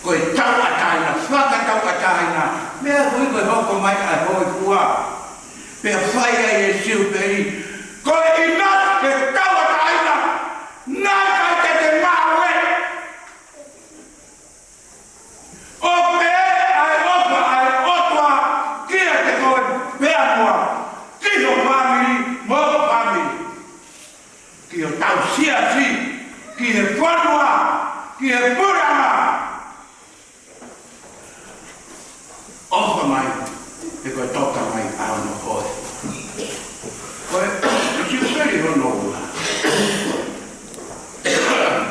ko e tauʻatāina, fakatauʻatāina. Meʻa ko ē ko e hoko mai ʻa e hōifua. Pea fai ai e siupeli. Ko e ʻinasi ke tauʻatāina, naʻe ʻikai te te ngāue. ʻO pehē ʻa e ʻofa ʻa e ʻOtua kiate koe pea mo au, ki ho fāmili, mo hoku fāmili, ki hotau siasi, ki he fonua, ki he puleʻanga. ʻOfa mai, he ko e toka mai ʻa hono hōifua. Ko e siupeli hono ua.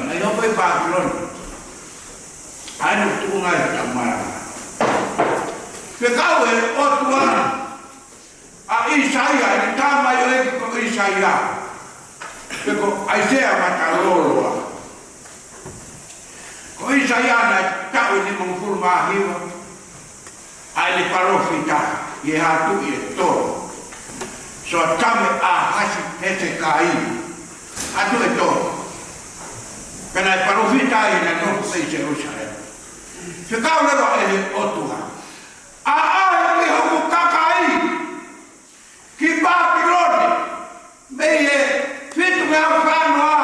Naʻe hoko ʻi Pāpilone. ʻA ia naʻe tuʻu ai ʻa e malanga. Fekau ʻe he ʻOtua ʻa ʻĪsaia, ʻa e tamaioʻeiki ko ʻĪsaia. Pe ko ʻAisea Mataloloa. Ko ʻĪsaia naʻe taʻu nimangofulu mā hiva. ʻA ʻene palōfita ʻi he hā tuʻi ʻe tolu. Soatame, ʻĀhasi, Hesekai. Hā tuʻi ʻe tolu. Pea naʻe palōfita ai naʻe nofo ʻi Selusalema. Fekau leva ʻe he ʻOtua, ʻAʻahi ki hoku kakai ki Pāpilone, mei he fitungeau fā noa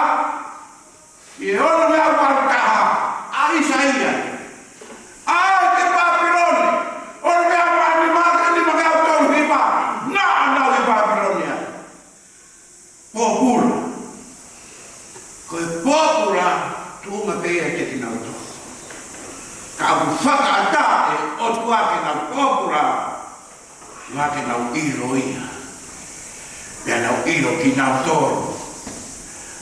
ki he ono ngeau valu taha ʻa ʻĪsaia. ʻAʻahi ki Pāpilone, ono ngeau mā nima ki he nima ngeau tolu hiva, naʻa nau ʻi Pāpilone ai. Pōpula. Ko e pōpula, tuʻunga pē ia kiate kinautolu. Ka ʻoku fakaʻatā ʻe he ʻOtua ke nau pōpula, ʻuhinga ke nau ʻilo ia. Pea nau ʻilo kinautolu.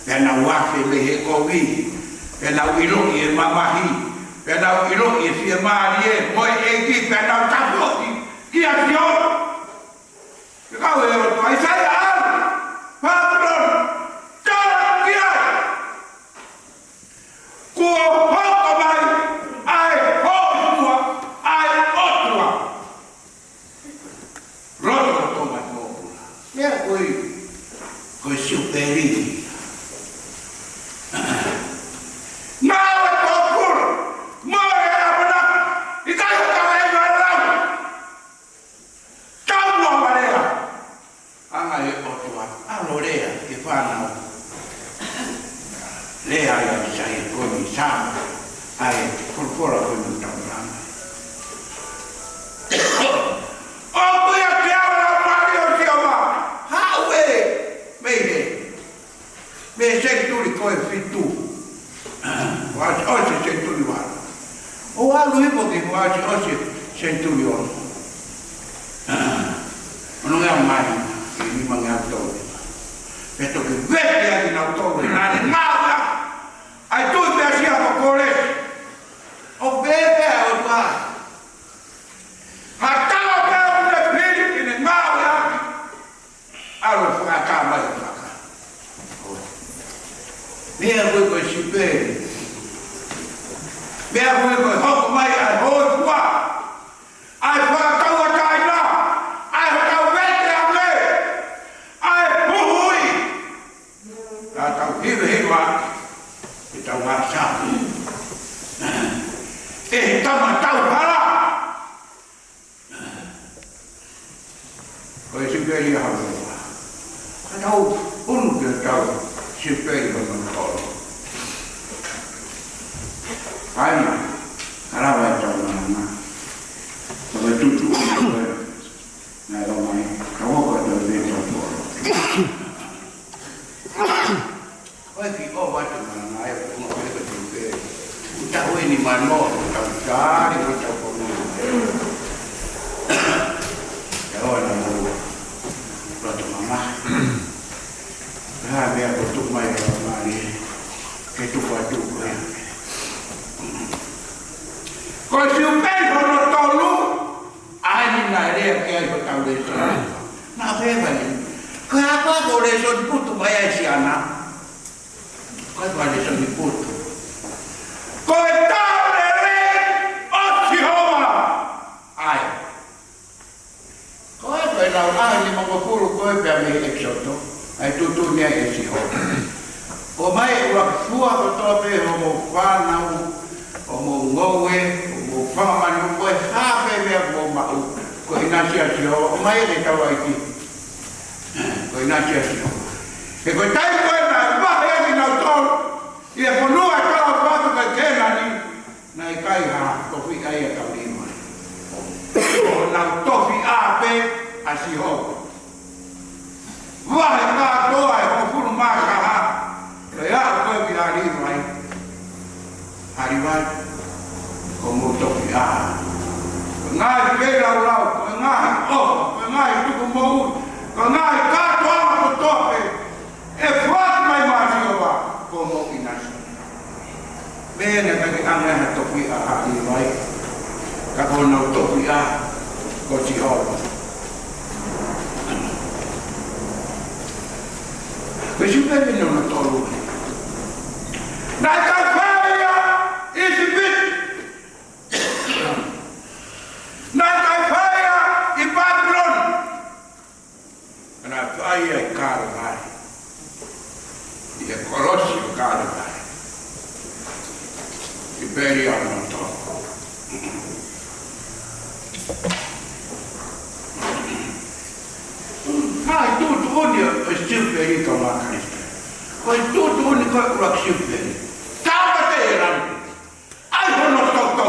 Pea nau afe mei he kovi. Pea nau ʻiloʻi e mamahi. Pea nau ʻiloʻi e fiemālie mo e ʻEiki. Pea nau tafoki kia Sihova. Fekau ʻe he ʻOtua ʻa ʻĪsaia, ʻAlu, Pāpilone, tala ki ai, kuo hoko mai ʻa e hōifua ʻa e ʻOtua. Lotolotonga e pōpula. Meʻa ko ē, ko e siupeli. Ngāue pōpula, mole ʻamanaki, ʻikai ha kaveinga lau. Tau muʻa ʻo lea. Hanga ʻe he ʻOtua ʻo lea ki he fānau. ʻe ʻAisea ko eni, Saame, ʻa e folofola ko eni ʻoku tau maʻu. ʻOku ʻi ai e ʻalu ʻa e Laumālie ʻo Sihova, haʻu ē mei he, mei he senituli ko e fitu. Kuo ʻosi, ʻosi e senituli valu. ʻO ʻalu hifo ki he kuo ʻosi, ʻosi e senituli ono. Ono ngeau mai, ʻi he nima ngeau tolu. Pea toki vete ʻa kinautolu, naʻa ne ngāueʻaki ʻa e tuʻi Pēsia ko Kōlesi. ʻO pehē ʻe he ʻOtua, ha tala pē ʻoku ne fili ke ne ngāueʻaki, ʻalu ʻo fakakā mai ʻo fakakā. Meʻa ko ē ko e sipeli. Meʻa ko ē ko e hoko mai ʻa e hōifua, ʻa e fakatauʻatāina, ʻa e hotau vete ange, ʻa e huhuʻi. Ka tau hivehiva, ʻe tau ngāue. ʻE he tama tau hala. Ko e sipeli ʻa Haʻamoa. Ka tau unu ki he tau sipeli hono tolu. ʻAi, ʻa lava e tau nana. Ko e tutu unu ko e. Naʻe lau mai, ka ʻoku ʻi ai e tau tolu. Ko e kiʻi ʻofa atu mana e ʻofa ko e tupe. Uta ue ni mano, tau tali, ko tau kono. Ia ʻoua naʻa mou loto mamahi. Ko e hā e meʻa ʻoku tuku mai ʻe he Laumālie ke tuku atu ko e. Ko e sipeli hono tolu, ʻa eni naʻe lea ki ai hotau lēsoni. Naʻa pehē mai, ko e hā ko e lēsoni putu mai ai siana. Ko e hā e lēsoni putu? Ko e tau lelei ʻo Sihova. ʻAi. Ko e, ko e lau ʻa e nimangofulu ko e pea mei ʻEkisoto. ʻA e tuʻutuʻuni ʻa Sihova. ʻOmai e ʻuluaki fua kotoa pē hoʻomou fānau, hoʻomou ngoue, hoʻomou fanga manu, ko e hā pē meʻa ʻoku mou maʻu, ko e ʻinasi ʻa Sihova, ʻomai ke tau ʻai ki. Ko e ʻinasi ʻa Sihova. He ko e taimi ko ē naʻe vahe ai kinautolu ʻi he fonua ʻo e talafatu ko Kēnani, naʻe ʻikai ha tofiʻa ia ʻa Līvai. Ko honau tofiʻa pē ʻa Sihova. Vahe kātoa e hongofulu mā taha, pea aʻu ko ē kia Līvai. ʻA Līvai, ko homou tofiʻa. Ko e ngaahi feilaulau, ko e ngaahi ʻofa, ko e ngaahi tuku moʻui, ko e ngaahi kātoanga kotoa pē ʻe foaki mai maʻa Sihova, ko homou ʻinasi. Meʻa naʻe ʻikai ke ʻi ai ha tofiʻa ʻa Līvai, ka ko honau tofiʻa ko Sihova. Ko e sipeli hono tolu. Naʻe ʻikai fai ia ʻi ʻIsipite. Naʻe ʻikai fai ia ʻi Pāpilone. Naʻe fai ia ʻi Kalevale. ʻI he kolosi ʻo Kalevale. Sipeli hono tolu. Ko e tuʻutuʻuni ʻo e sipeli, kāinga Kalisitiane. Ko e tuʻutuʻuni ko e ʻuluaki sipeli. Tāpate e langi. ʻAi hono toto.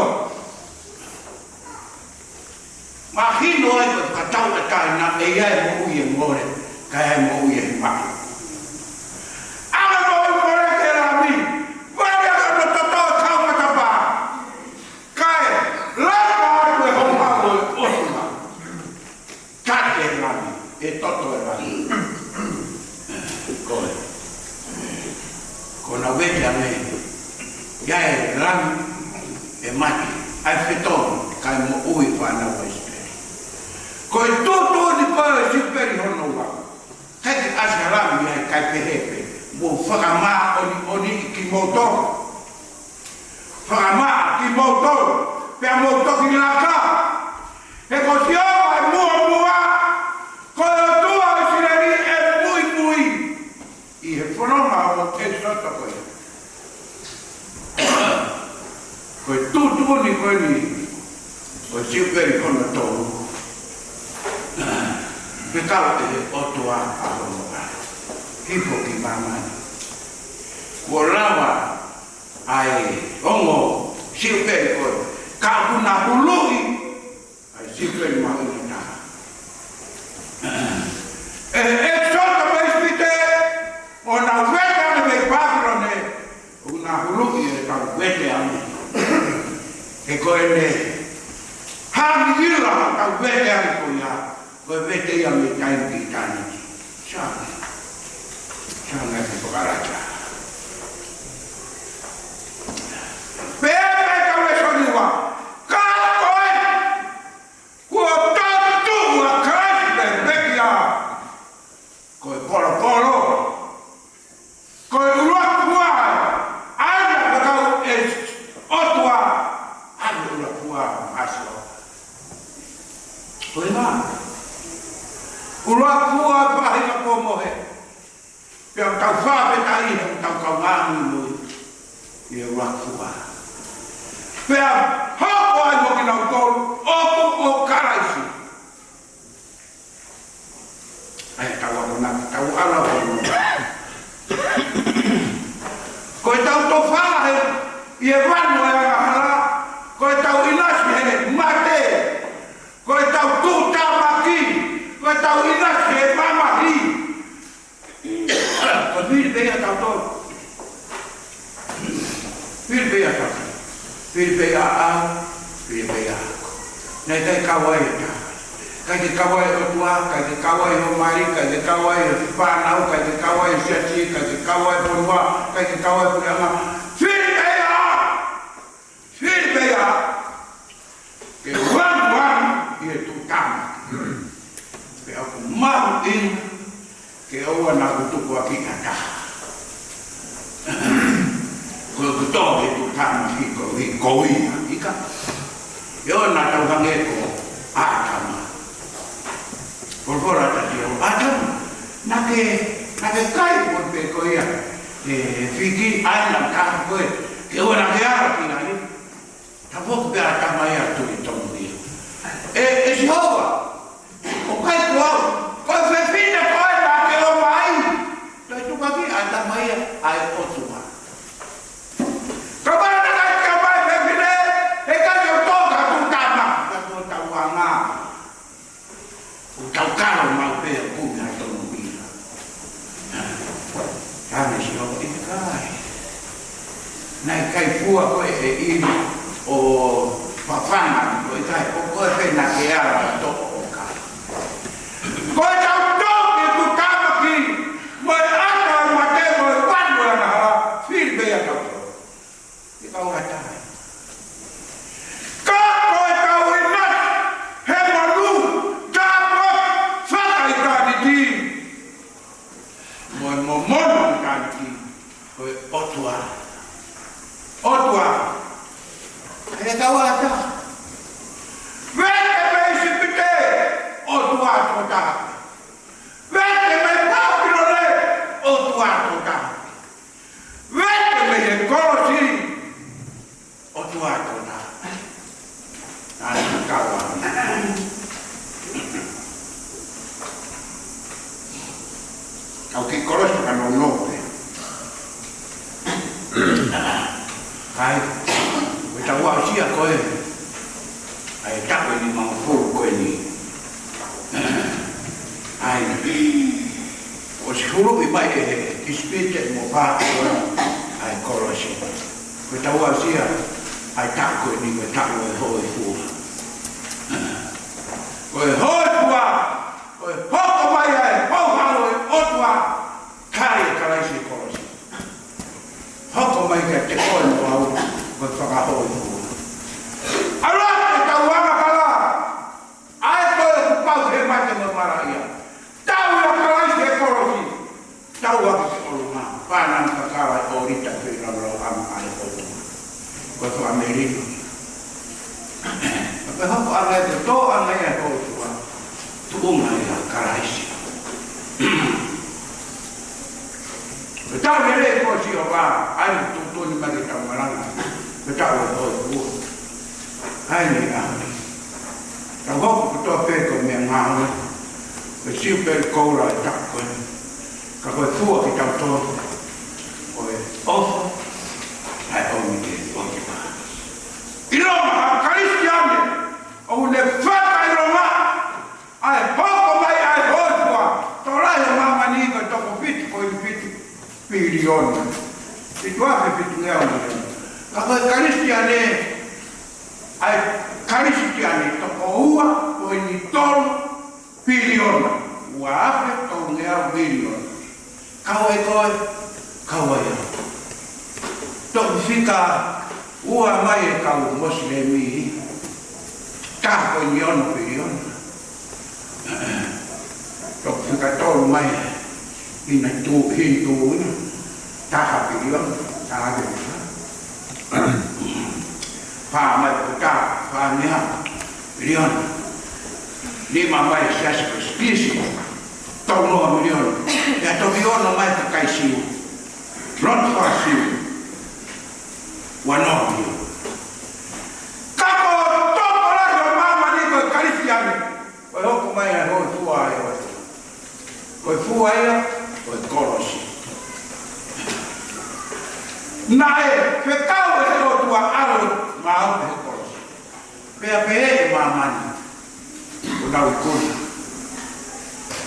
Mahino ai ko e fakatauʻatāina, ʻe ʻi ai e moʻui ʻi he mole, ka ʻi ai e moʻui ʻi he maʻu. ʻAlu e moʻui mole ki he langi, vale ʻa hono toto ʻo e kau matapā. Kae laka atu e houhau ʻo e ʻOtua. Kate e langi, ʻe toto e langi. Ko e. Ko ʻenau vete ange. ʻI ai e langi, ʻe mate, ʻa e fetonu, kae moʻui fānau ʻa ʻIsileli. Ko e tuʻutuʻuni ko ē ʻo e sipeli hono ua. ʻIkai ke ʻasi ha langi ia, kae pehē pē, mou fakamāʻoniʻoni kimoutolu. Fakamaʻa kimoutolu, pea mou toki laka. He ko Sihova ʻe muʻomuʻa, ko e ʻOtua ʻo ʻIsileli ʻe muimui. ʻI he fononga ʻo ʻEkisoto ko ia. Ko e tuʻutuʻuni ko eni ʻo e sipeli hono tolu. Fekau ʻe he ʻOtua ʻa hono ʻAlo hifo ki māmani. Kuo lava ʻa e ongo siupeli ko ē, ka ʻoku na huluʻi ʻa e siupeli mahuʻinga taha. ʻE, ʻEkisoto mei ʻIsipite, ʻo na vete ange mei Pāpilone, ʻoku na huluʻi ʻetau vete ange. He ko ʻene hangila ʻetau vete ange ko ia, ko e vete ia mei taimi ki ʻitāniti. Sio ange. Sio ange ki he fakalata. Pea pehē ʻe he lēsoni ua, ka ko e, kuo toetuʻu ʻa Kalaisi pea pekia. Ko e polopolo. Ko e ʻuluaki fua, ʻa ia ʻoku fekau ʻe he ʻOtua, ʻa e ʻuluaki fua, ʻa Sihova. Ko e hā? ʻUluaki fua, faʻahinga kuo mohe. Pea tau fakafetaʻi he tau kau ngāue mo ia ʻi he ʻuluaki fua. Pea hoko ai mo kinautolu, ʻoku ʻo Kalaisi. ʻA ia tau akonaki, tau ala o. Ko ʻetau tofala he, ʻi he vanu ʻo e angahala, ko ʻetau ʻinasi he mate, ko ʻetau tuʻutāmaki, ko ʻetau ʻinasi he mamahi. Ko e fili pē ia ʻatautolu. Fili pē ia ʻatautolu. Fili pē ia ʻaʻau, fili pē ia ʻaʻaku. Naʻe ʻikai kau ai ʻa e taha. ʻIkai ke kau ai e ʻOtua, ʻikai ke kau ai hoʻo mali, ʻikai ke kau ai e fānau, ʻikai ke kau ai e siasi, ʻikai ke kau ai e fonua, ʻikai ke kau ai e puleʻanga. Fili pē ia. Fili pē ia ke vanguvangu ʻi he tuʻutāmaki. Pea ʻoku mahuʻinga ke ʻoua naʻa tukuakiʻi ha taha. Ko e kuto he tuʻutāmaki ko e koia ika. ʻOua naʻa tau hangē ko ʻĀtama. Folofola ʻa Sihova, ʻĀtama, naʻa ke, naʻa ke kai ʻo pehē ko ia ʻe he fiki ʻa e ʻaina ʻo e taha ko ē, ke ʻoua naʻa ke ala ki ai. Tafoki pē ʻa ʻĀtama ia ʻo tuli tonu ia. ʻE, ʻe Sihova, ʻoku ʻikai ko au, ko e fefine ko ē naʻa ke ʻomai. Toe tukuakiʻi ʻa ʻĀtama ia ʻe he ʻOtua. Kapau naʻe ʻikai ke ʻomai e fefine, he ʻikai ke u toka tuʻutāmaki, ka ko ʻetau anga. ʻOku tau kalo maʻu pē ʻo kumi ha tonu ʻila. Ka ne Sihova, ʻikai. Naʻe ʻikai fua koe ʻe ʻIvi ʻo fafanga, ʻoku ʻikai, ko koe pē naʻa ke ala ʻo toʻo ʻo kai. Ko ʻetau tō ki he tuʻutāmaki, mo e ʻata ʻo e mate, mo e vanu ʻo e angahala, fili pē ia ʻatautolu. ʻIkai ʻaupito. Ka ko ʻetau ʻinasi he monū, tāpuaki fakaʻitāniti, mo e momona ʻitāniti, ko e ʻOtua. ʻOtua. ʻIkai ʻaupito. Vete mei ʻIsipite, ʻOtua tokotaha. Vete mei Pāpilone, ʻOtua tokotaha. Vete mei he kolosi, ʻOtua tokotaha. Naʻa ne kau ai. Kau ki kolosi ka nounou pē. ʻAi, ʻoku tau aʻusia ko ē ʻa e taʻu ʻe nimangofulu ko eni. ʻAi, ʻosi huluʻi mai ʻe ʻIsipite mo Pāpilone ʻa e kolosi. Ko ʻetau aʻusia ʻa e taʻu ko eni ko e taʻu ʻo e hōifua. Ko e hōifua, ko e hoko mai ʻa e houhalo ʻo e ʻOtua, tali ʻe Kalaisi e kolosi. Hoko mai kiate koe mo au, ko e fakahōifua. ʻAlu atu ʻetau angahala, ʻa ē ko ē ʻoku pau he mate mo e malaʻia. Tau ʻia Kalaisi he kolosi. Tau ʻaki ki ʻolunga. Fānau kakala ʻo ʻita feilaulau ʻa e ʻOtua. Ko e fakamelino. Pea hoko ʻa e tō ʻa e hōifua. Tuʻunga ʻia Kalaisi. Ko e taʻu lelei ko Sihova, ʻa ia ʻoku tuʻutuʻuni mai ke tau malanga. Ko e taʻu ʻo e hōifua. ʻA ia ʻoku tau hoko kotoa pē ko e meʻangāue. Ko e siupeli koula ʻo e taʻu ko eni. Ka ko e fua kitautolu. Ko e ʻofa piliona. Fitu afe fitungeau miliona. Ka ko e Kalisitiane, ʻa e Kalisitiane toko ua poini tolu piliona. Ua afe tolungeau miliona. Kau ai koe, kau ai au. Toki fika ua mai e kau Mosilemi, taha poini ono piliona. Toki fika tolu mai ʻa e Hinitū, Hinitū, taha piliona, taha piliona. Fā mai ko e taha, fā ngeau miliona. Nima mai e Siasi ko e Siasi, tolu noa miliona. Pea toki ono mai e kakai Siu. Lotu faka-Siu, ua noa miliona. Ka ko e tokolahi ʻo māmani ko e Kalisitiane, ko e hoko mai ʻa e hōifua ʻa e ʻOtua. Ko e fua ia ʻo e kolosi. Naʻe fekau ʻe he ʻOtua ʻAlo maʻu ʻi he kolosi. Pea pehē ʻe māmani, ʻoku nau ikuna,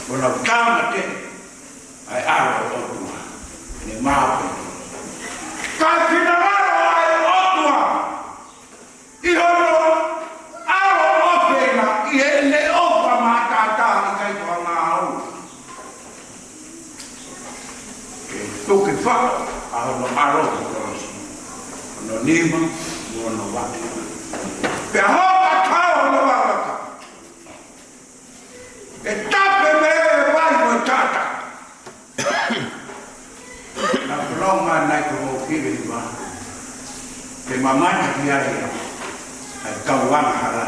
ʻoku nau tāmateʻi ʻa e ʻAlo ʻo e ʻOtua, ne maʻu pē. Ka e finangalo ʻa e ʻOtua ʻi hono ʻAlo ʻofeina, ʻi heʻene ʻofa maʻataʻatā, ʻikai ko ha ngāue. Ke tuku faʻo ʻa hono ʻAlo ʻi he kolosi, hono nima mo hono vaka. Pea hoko ʻa e hono vaka, ke tape mei he vai mo e taʻataʻa. Naʻa ku lau mai ʻanenai ko hoʻo kiʻi hiva, ke mamata ki ai ʻa e kau angahala,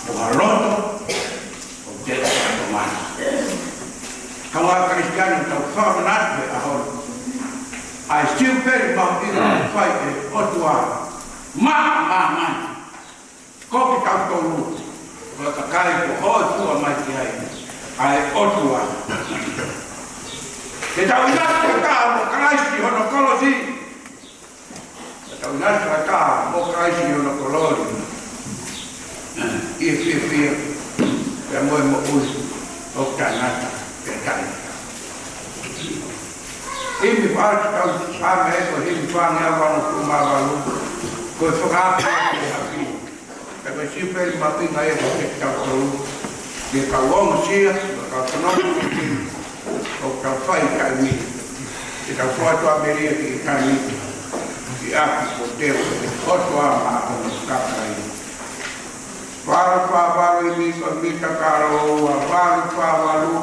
ʻo ha loto ʻoku teʻeki ke mamata. Kau Kalisitiane, tau fakamanatu he ʻaho ni ʻa e siupeli mahuʻinga ʻoku fai ʻe he ʻOtua maʻa māmani. Ko kitautolu, ko e kakai kuo hōifua mai ki ai ʻa e ʻOtua. Ke tau ʻinasi fakataha mo Kalaisi ʻi hono kolosi. Ke tau ʻinasi fakataha mo Kalaisi ʻi hono kolōlia, ʻi he fiefia, pea mo e moʻui ʻoku taʻengata pea taʻengata. Himi fā, tau Saame, ko e himi fāngeau valungofulu mā valu, ko e fakaafe ki he ʻapi. Pea ko e siupeli mahuʻinga ia kiate kitautolu, ke tau ongosia, ke tau fanongo ki he ʻoku tau fai taimi ni. Ke tau foaki atu ʻa e melie ki he taimi ni, ki he ʻapi kuo teu ʻe he ʻOtua maʻa hono kakai. Valu fā valu, ʻi he mita, mita kalo ua, valu fā valu,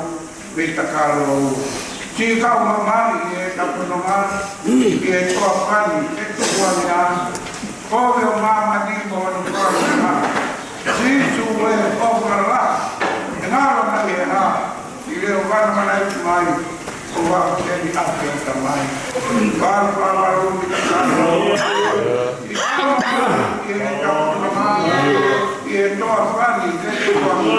mita kalo ua. Siʻi kau mamahi ʻi heʻetau fononga, ʻi he toafa ni, ke tukuange ā, kovi ʻo māmani mo hono fakalotolahi. Sīsū ē, ʻofa lahi, ʻe ngalo mai ʻi he hā? ʻI he leʻo ʻo e vana malaʻia mai, ʻo aʻu ki heni ʻapi ʻo e Tamai. Valu fā valu, mita kalo ua. ʻI heʻetau fononga, ʻi he toafa ni, ke tukuange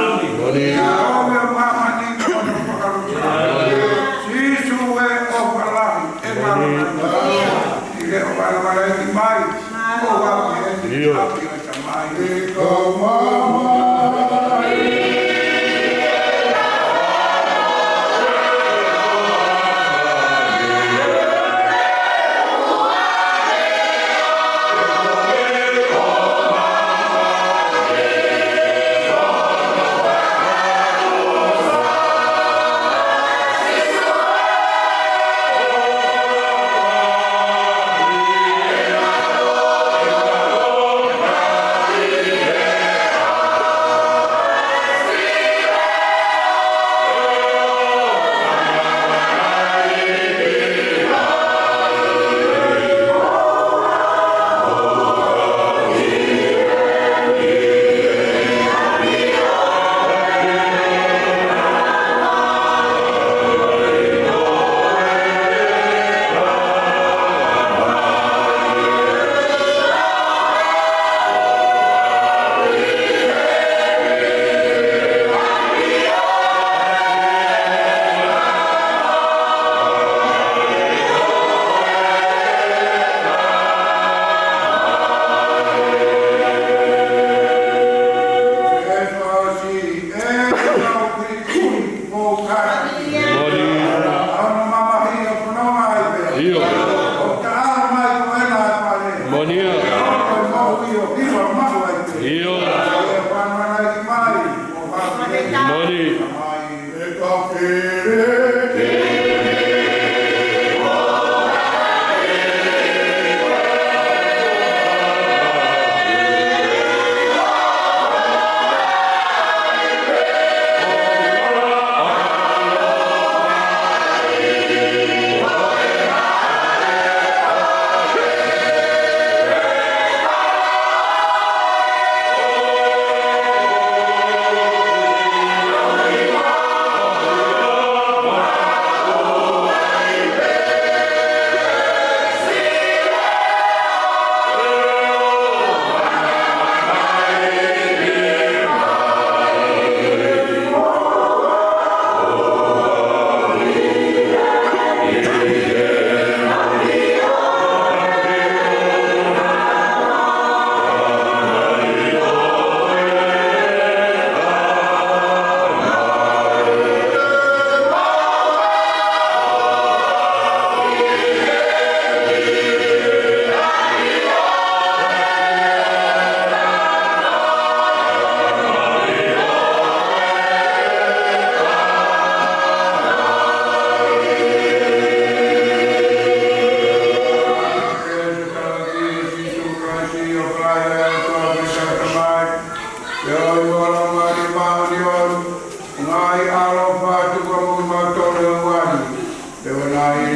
ā, kovi ʻo māmani mo hono fakalotolahi. Sīsū ē, ʻofa lahi, ʻe ngalo mai ʻi he leʻo ʻo e vana malaʻia mai, ʻo aʻu ki heni ʻapi ʻo e Tamai.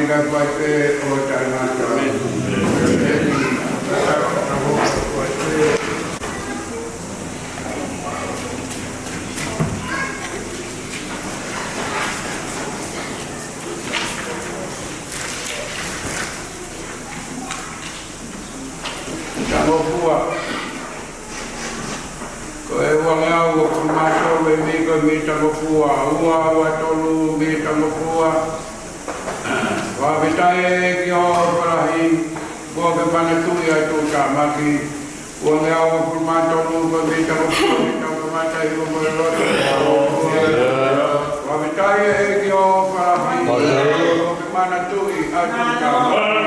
Ka pai pē ʻo taʻengata. Tangofua. Ko e uangeau uofulu mā tolu e mita, ko e mita tangofua, ua ua tolu mita tangofua. Fakafetaʻi ʻEiki ʻo falahi, kuo ke manatuʻi ʻa e tuʻutāmaki. Uangeau uofulu mā tolu ko e mita tangofua, mita tangofua, mita tangofua, mita tangofua. Fakafetaʻi ʻEiki ʻo falahi, kuo ke manatuʻi ʻa e tuʻutāmaki.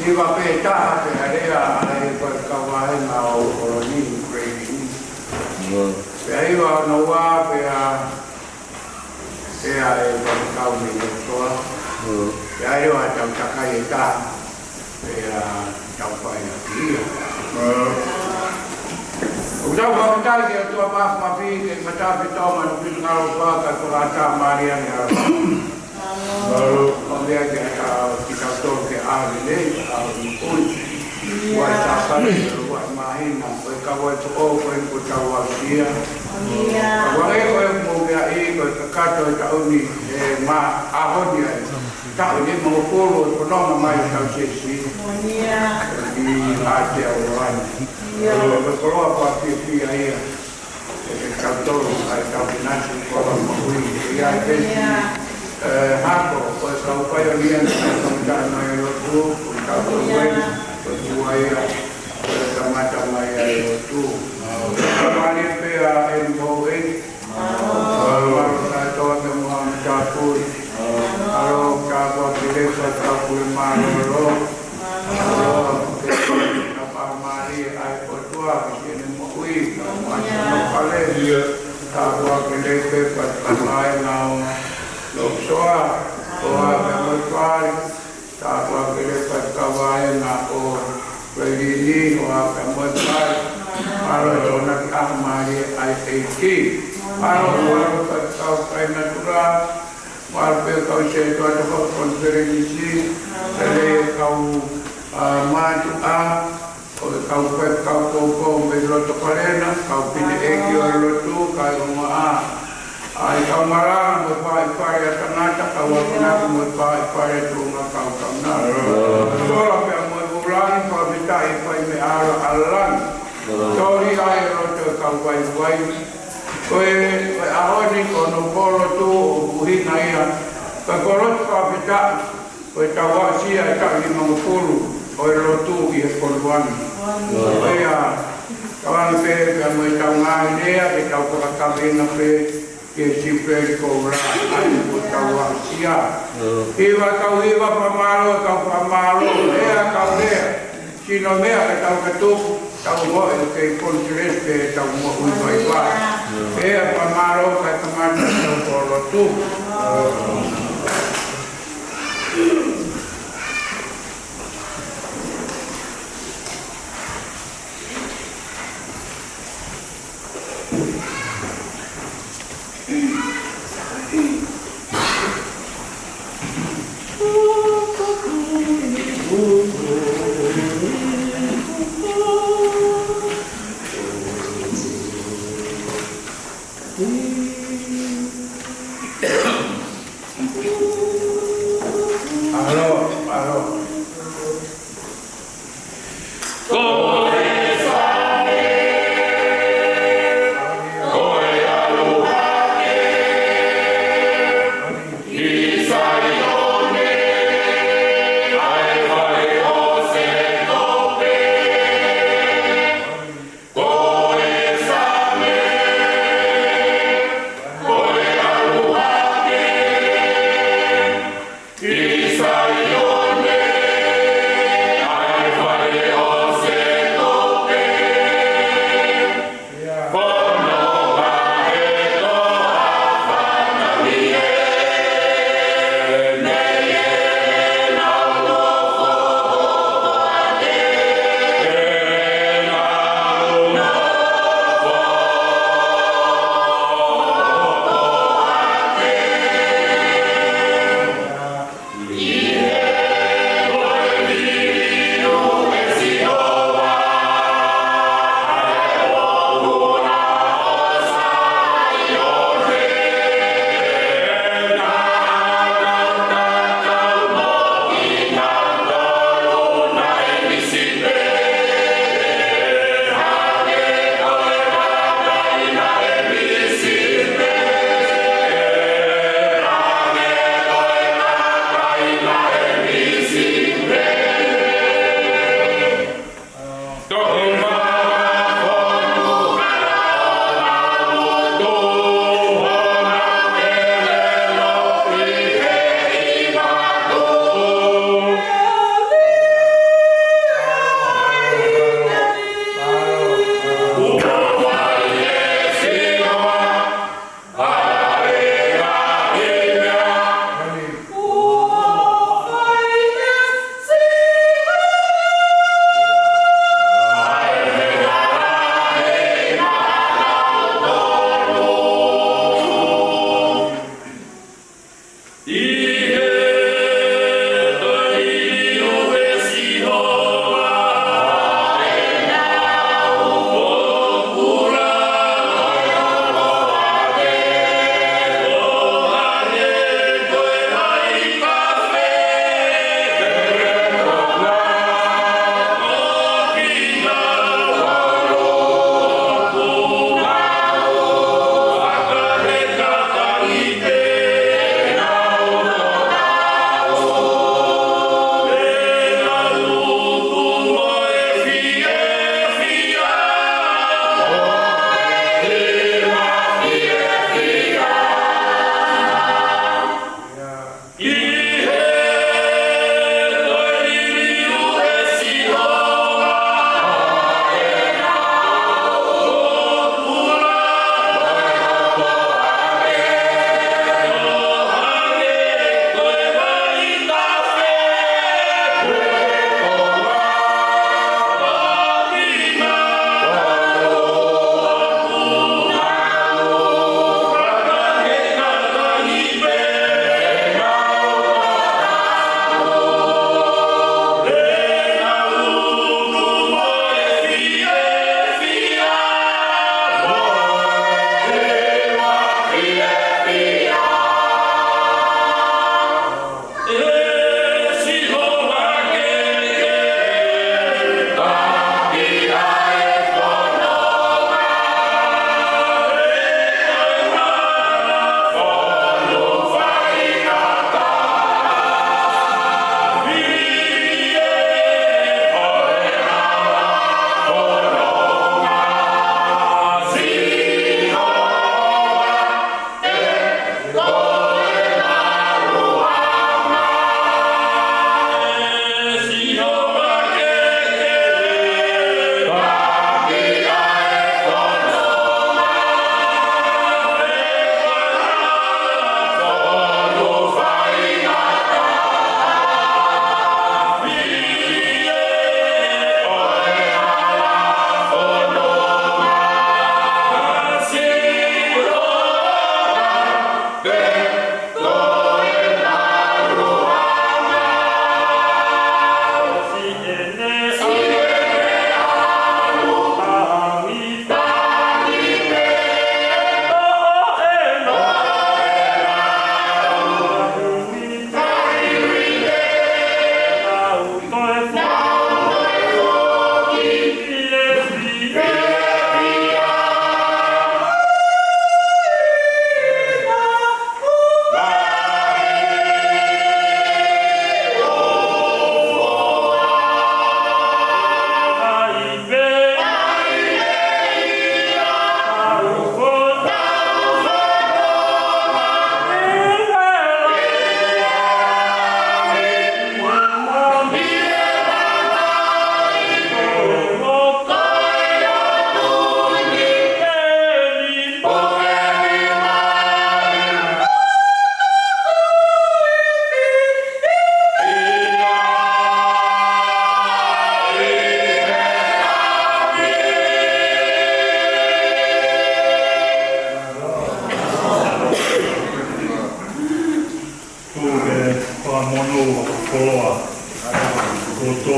Hiva pē taha pē ʻa e lea ʻa e faifekau vāhenga ʻo ʻOlani Kuleini. Pea hiva hono ua pea, pea ʻe faifekau mei Lotoa. Pea hiva tau takai ʻe taha. Pea tau fai ʻaki ia. ʻOku tau fakafetaʻi ki he ʻOtua Māfimafi, ki he Matāpito mo e Fineʻeiki Alofa, ka ko e ʻatā mālie ʻa e ʻalofa. ʻO meʻa ke ʻatā kitautolu ke ʻalu nei, ʻalu ni kui. Ua e tākale, ua e māhina, ko e kau ai ko ʻo, ko e kuo tau aʻusia. Ka ua e ko e mou meʻa ʻi, ko e kakato e taʻu ni, ʻe ma, ʻaho ni ai. Taʻu ni mou kolo, ko nonga mai tau sesi. ʻI ate au ai. Ko e koloa ko a fiefia ia. ʻE kitautolu, ʻa e kau kinasi, ko e moʻui, ʻi ai pē siʻi, ʻe, hako, ko e kau paionia, ko e kau tama mai lotu, ko e kau ko e, ko e tua ia, ko e kamata mai ai lotu. Kamani pē ʻa e moʻui, alo kātoa ke moa me tāpui, alo kātoa ke lesa tāpui mālōlō, alo ke tāpā mālie ai ko tua ki ʻene moʻui, ka ʻoku ʻi ai hono fale, ka ʻoku ʻi ai pē faifekau vāhenga ʻo Lokisoa, ʻo ʻa pea mo e fale, ka ʻoku ʻi ai pē faifekau vāhenga ʻo Kuleini, ʻo ʻa pea mo e fale, ʻalu ʻo na ki ʻaho mālie ʻa e ʻEiki. ʻAlu ʻo ʻalu faifekau kai natula, ʻalu pē kau sētuata kau konifelenisi, pele kau, ʻa, mātuʻa, ʻo e kau faifekau poupou mei loto fale na, kau fineʻeiki ʻo e lotu, kai ongoʻa. ʻA e kau malanga mo e faifale ʻa tangata, kau akonaki mo e faifale tuʻunga kau kaunanga. Sola pea mo e vūlangi, fakafetaʻi fai mei ʻalu ʻa langi. Toli ai e loto e kau vaivai. Ko e, ko e ʻaho ni ko hono pō lotu ʻoku ʻuhinga ia. Ko e pō lotu fakafetaʻi. Ko e tau aʻusia e taʻu nimangofulu ʻo e lotu ʻi he Koluani. Ko ia, tauange pē pea mo e tau ngaahi lea, ke tau fakakaveinga pē ki he Siupeli Koula, ʻa ia ko e tau aʻusia. Hiva tau hiva fakamālō, tau fakamālō, lea tau lea. Sino meʻa ke tau ka tuku, tau moʻui ke konifelenisi pē tau moʻui vaivai. Pea fakamālō kae kamata tau pō lotu.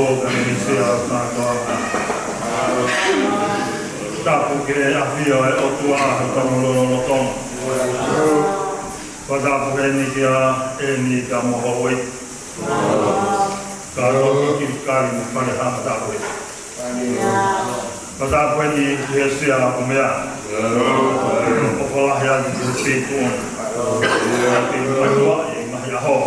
Ko e mesia ʻo e kātoanga. Tapu ki he ʻafio ʻa e ʻOtua ʻi hotau lotolotonga. Fakatapu heni kia ʻEni ka mo hoʻo ʻeiki. Ka loki ki kali mo fale hanga tapu heni. Fakatapu heni ki he sea ʻo e meʻa. ʻOfa lahi atu ki he Siʻi Tuʻi. Ke mai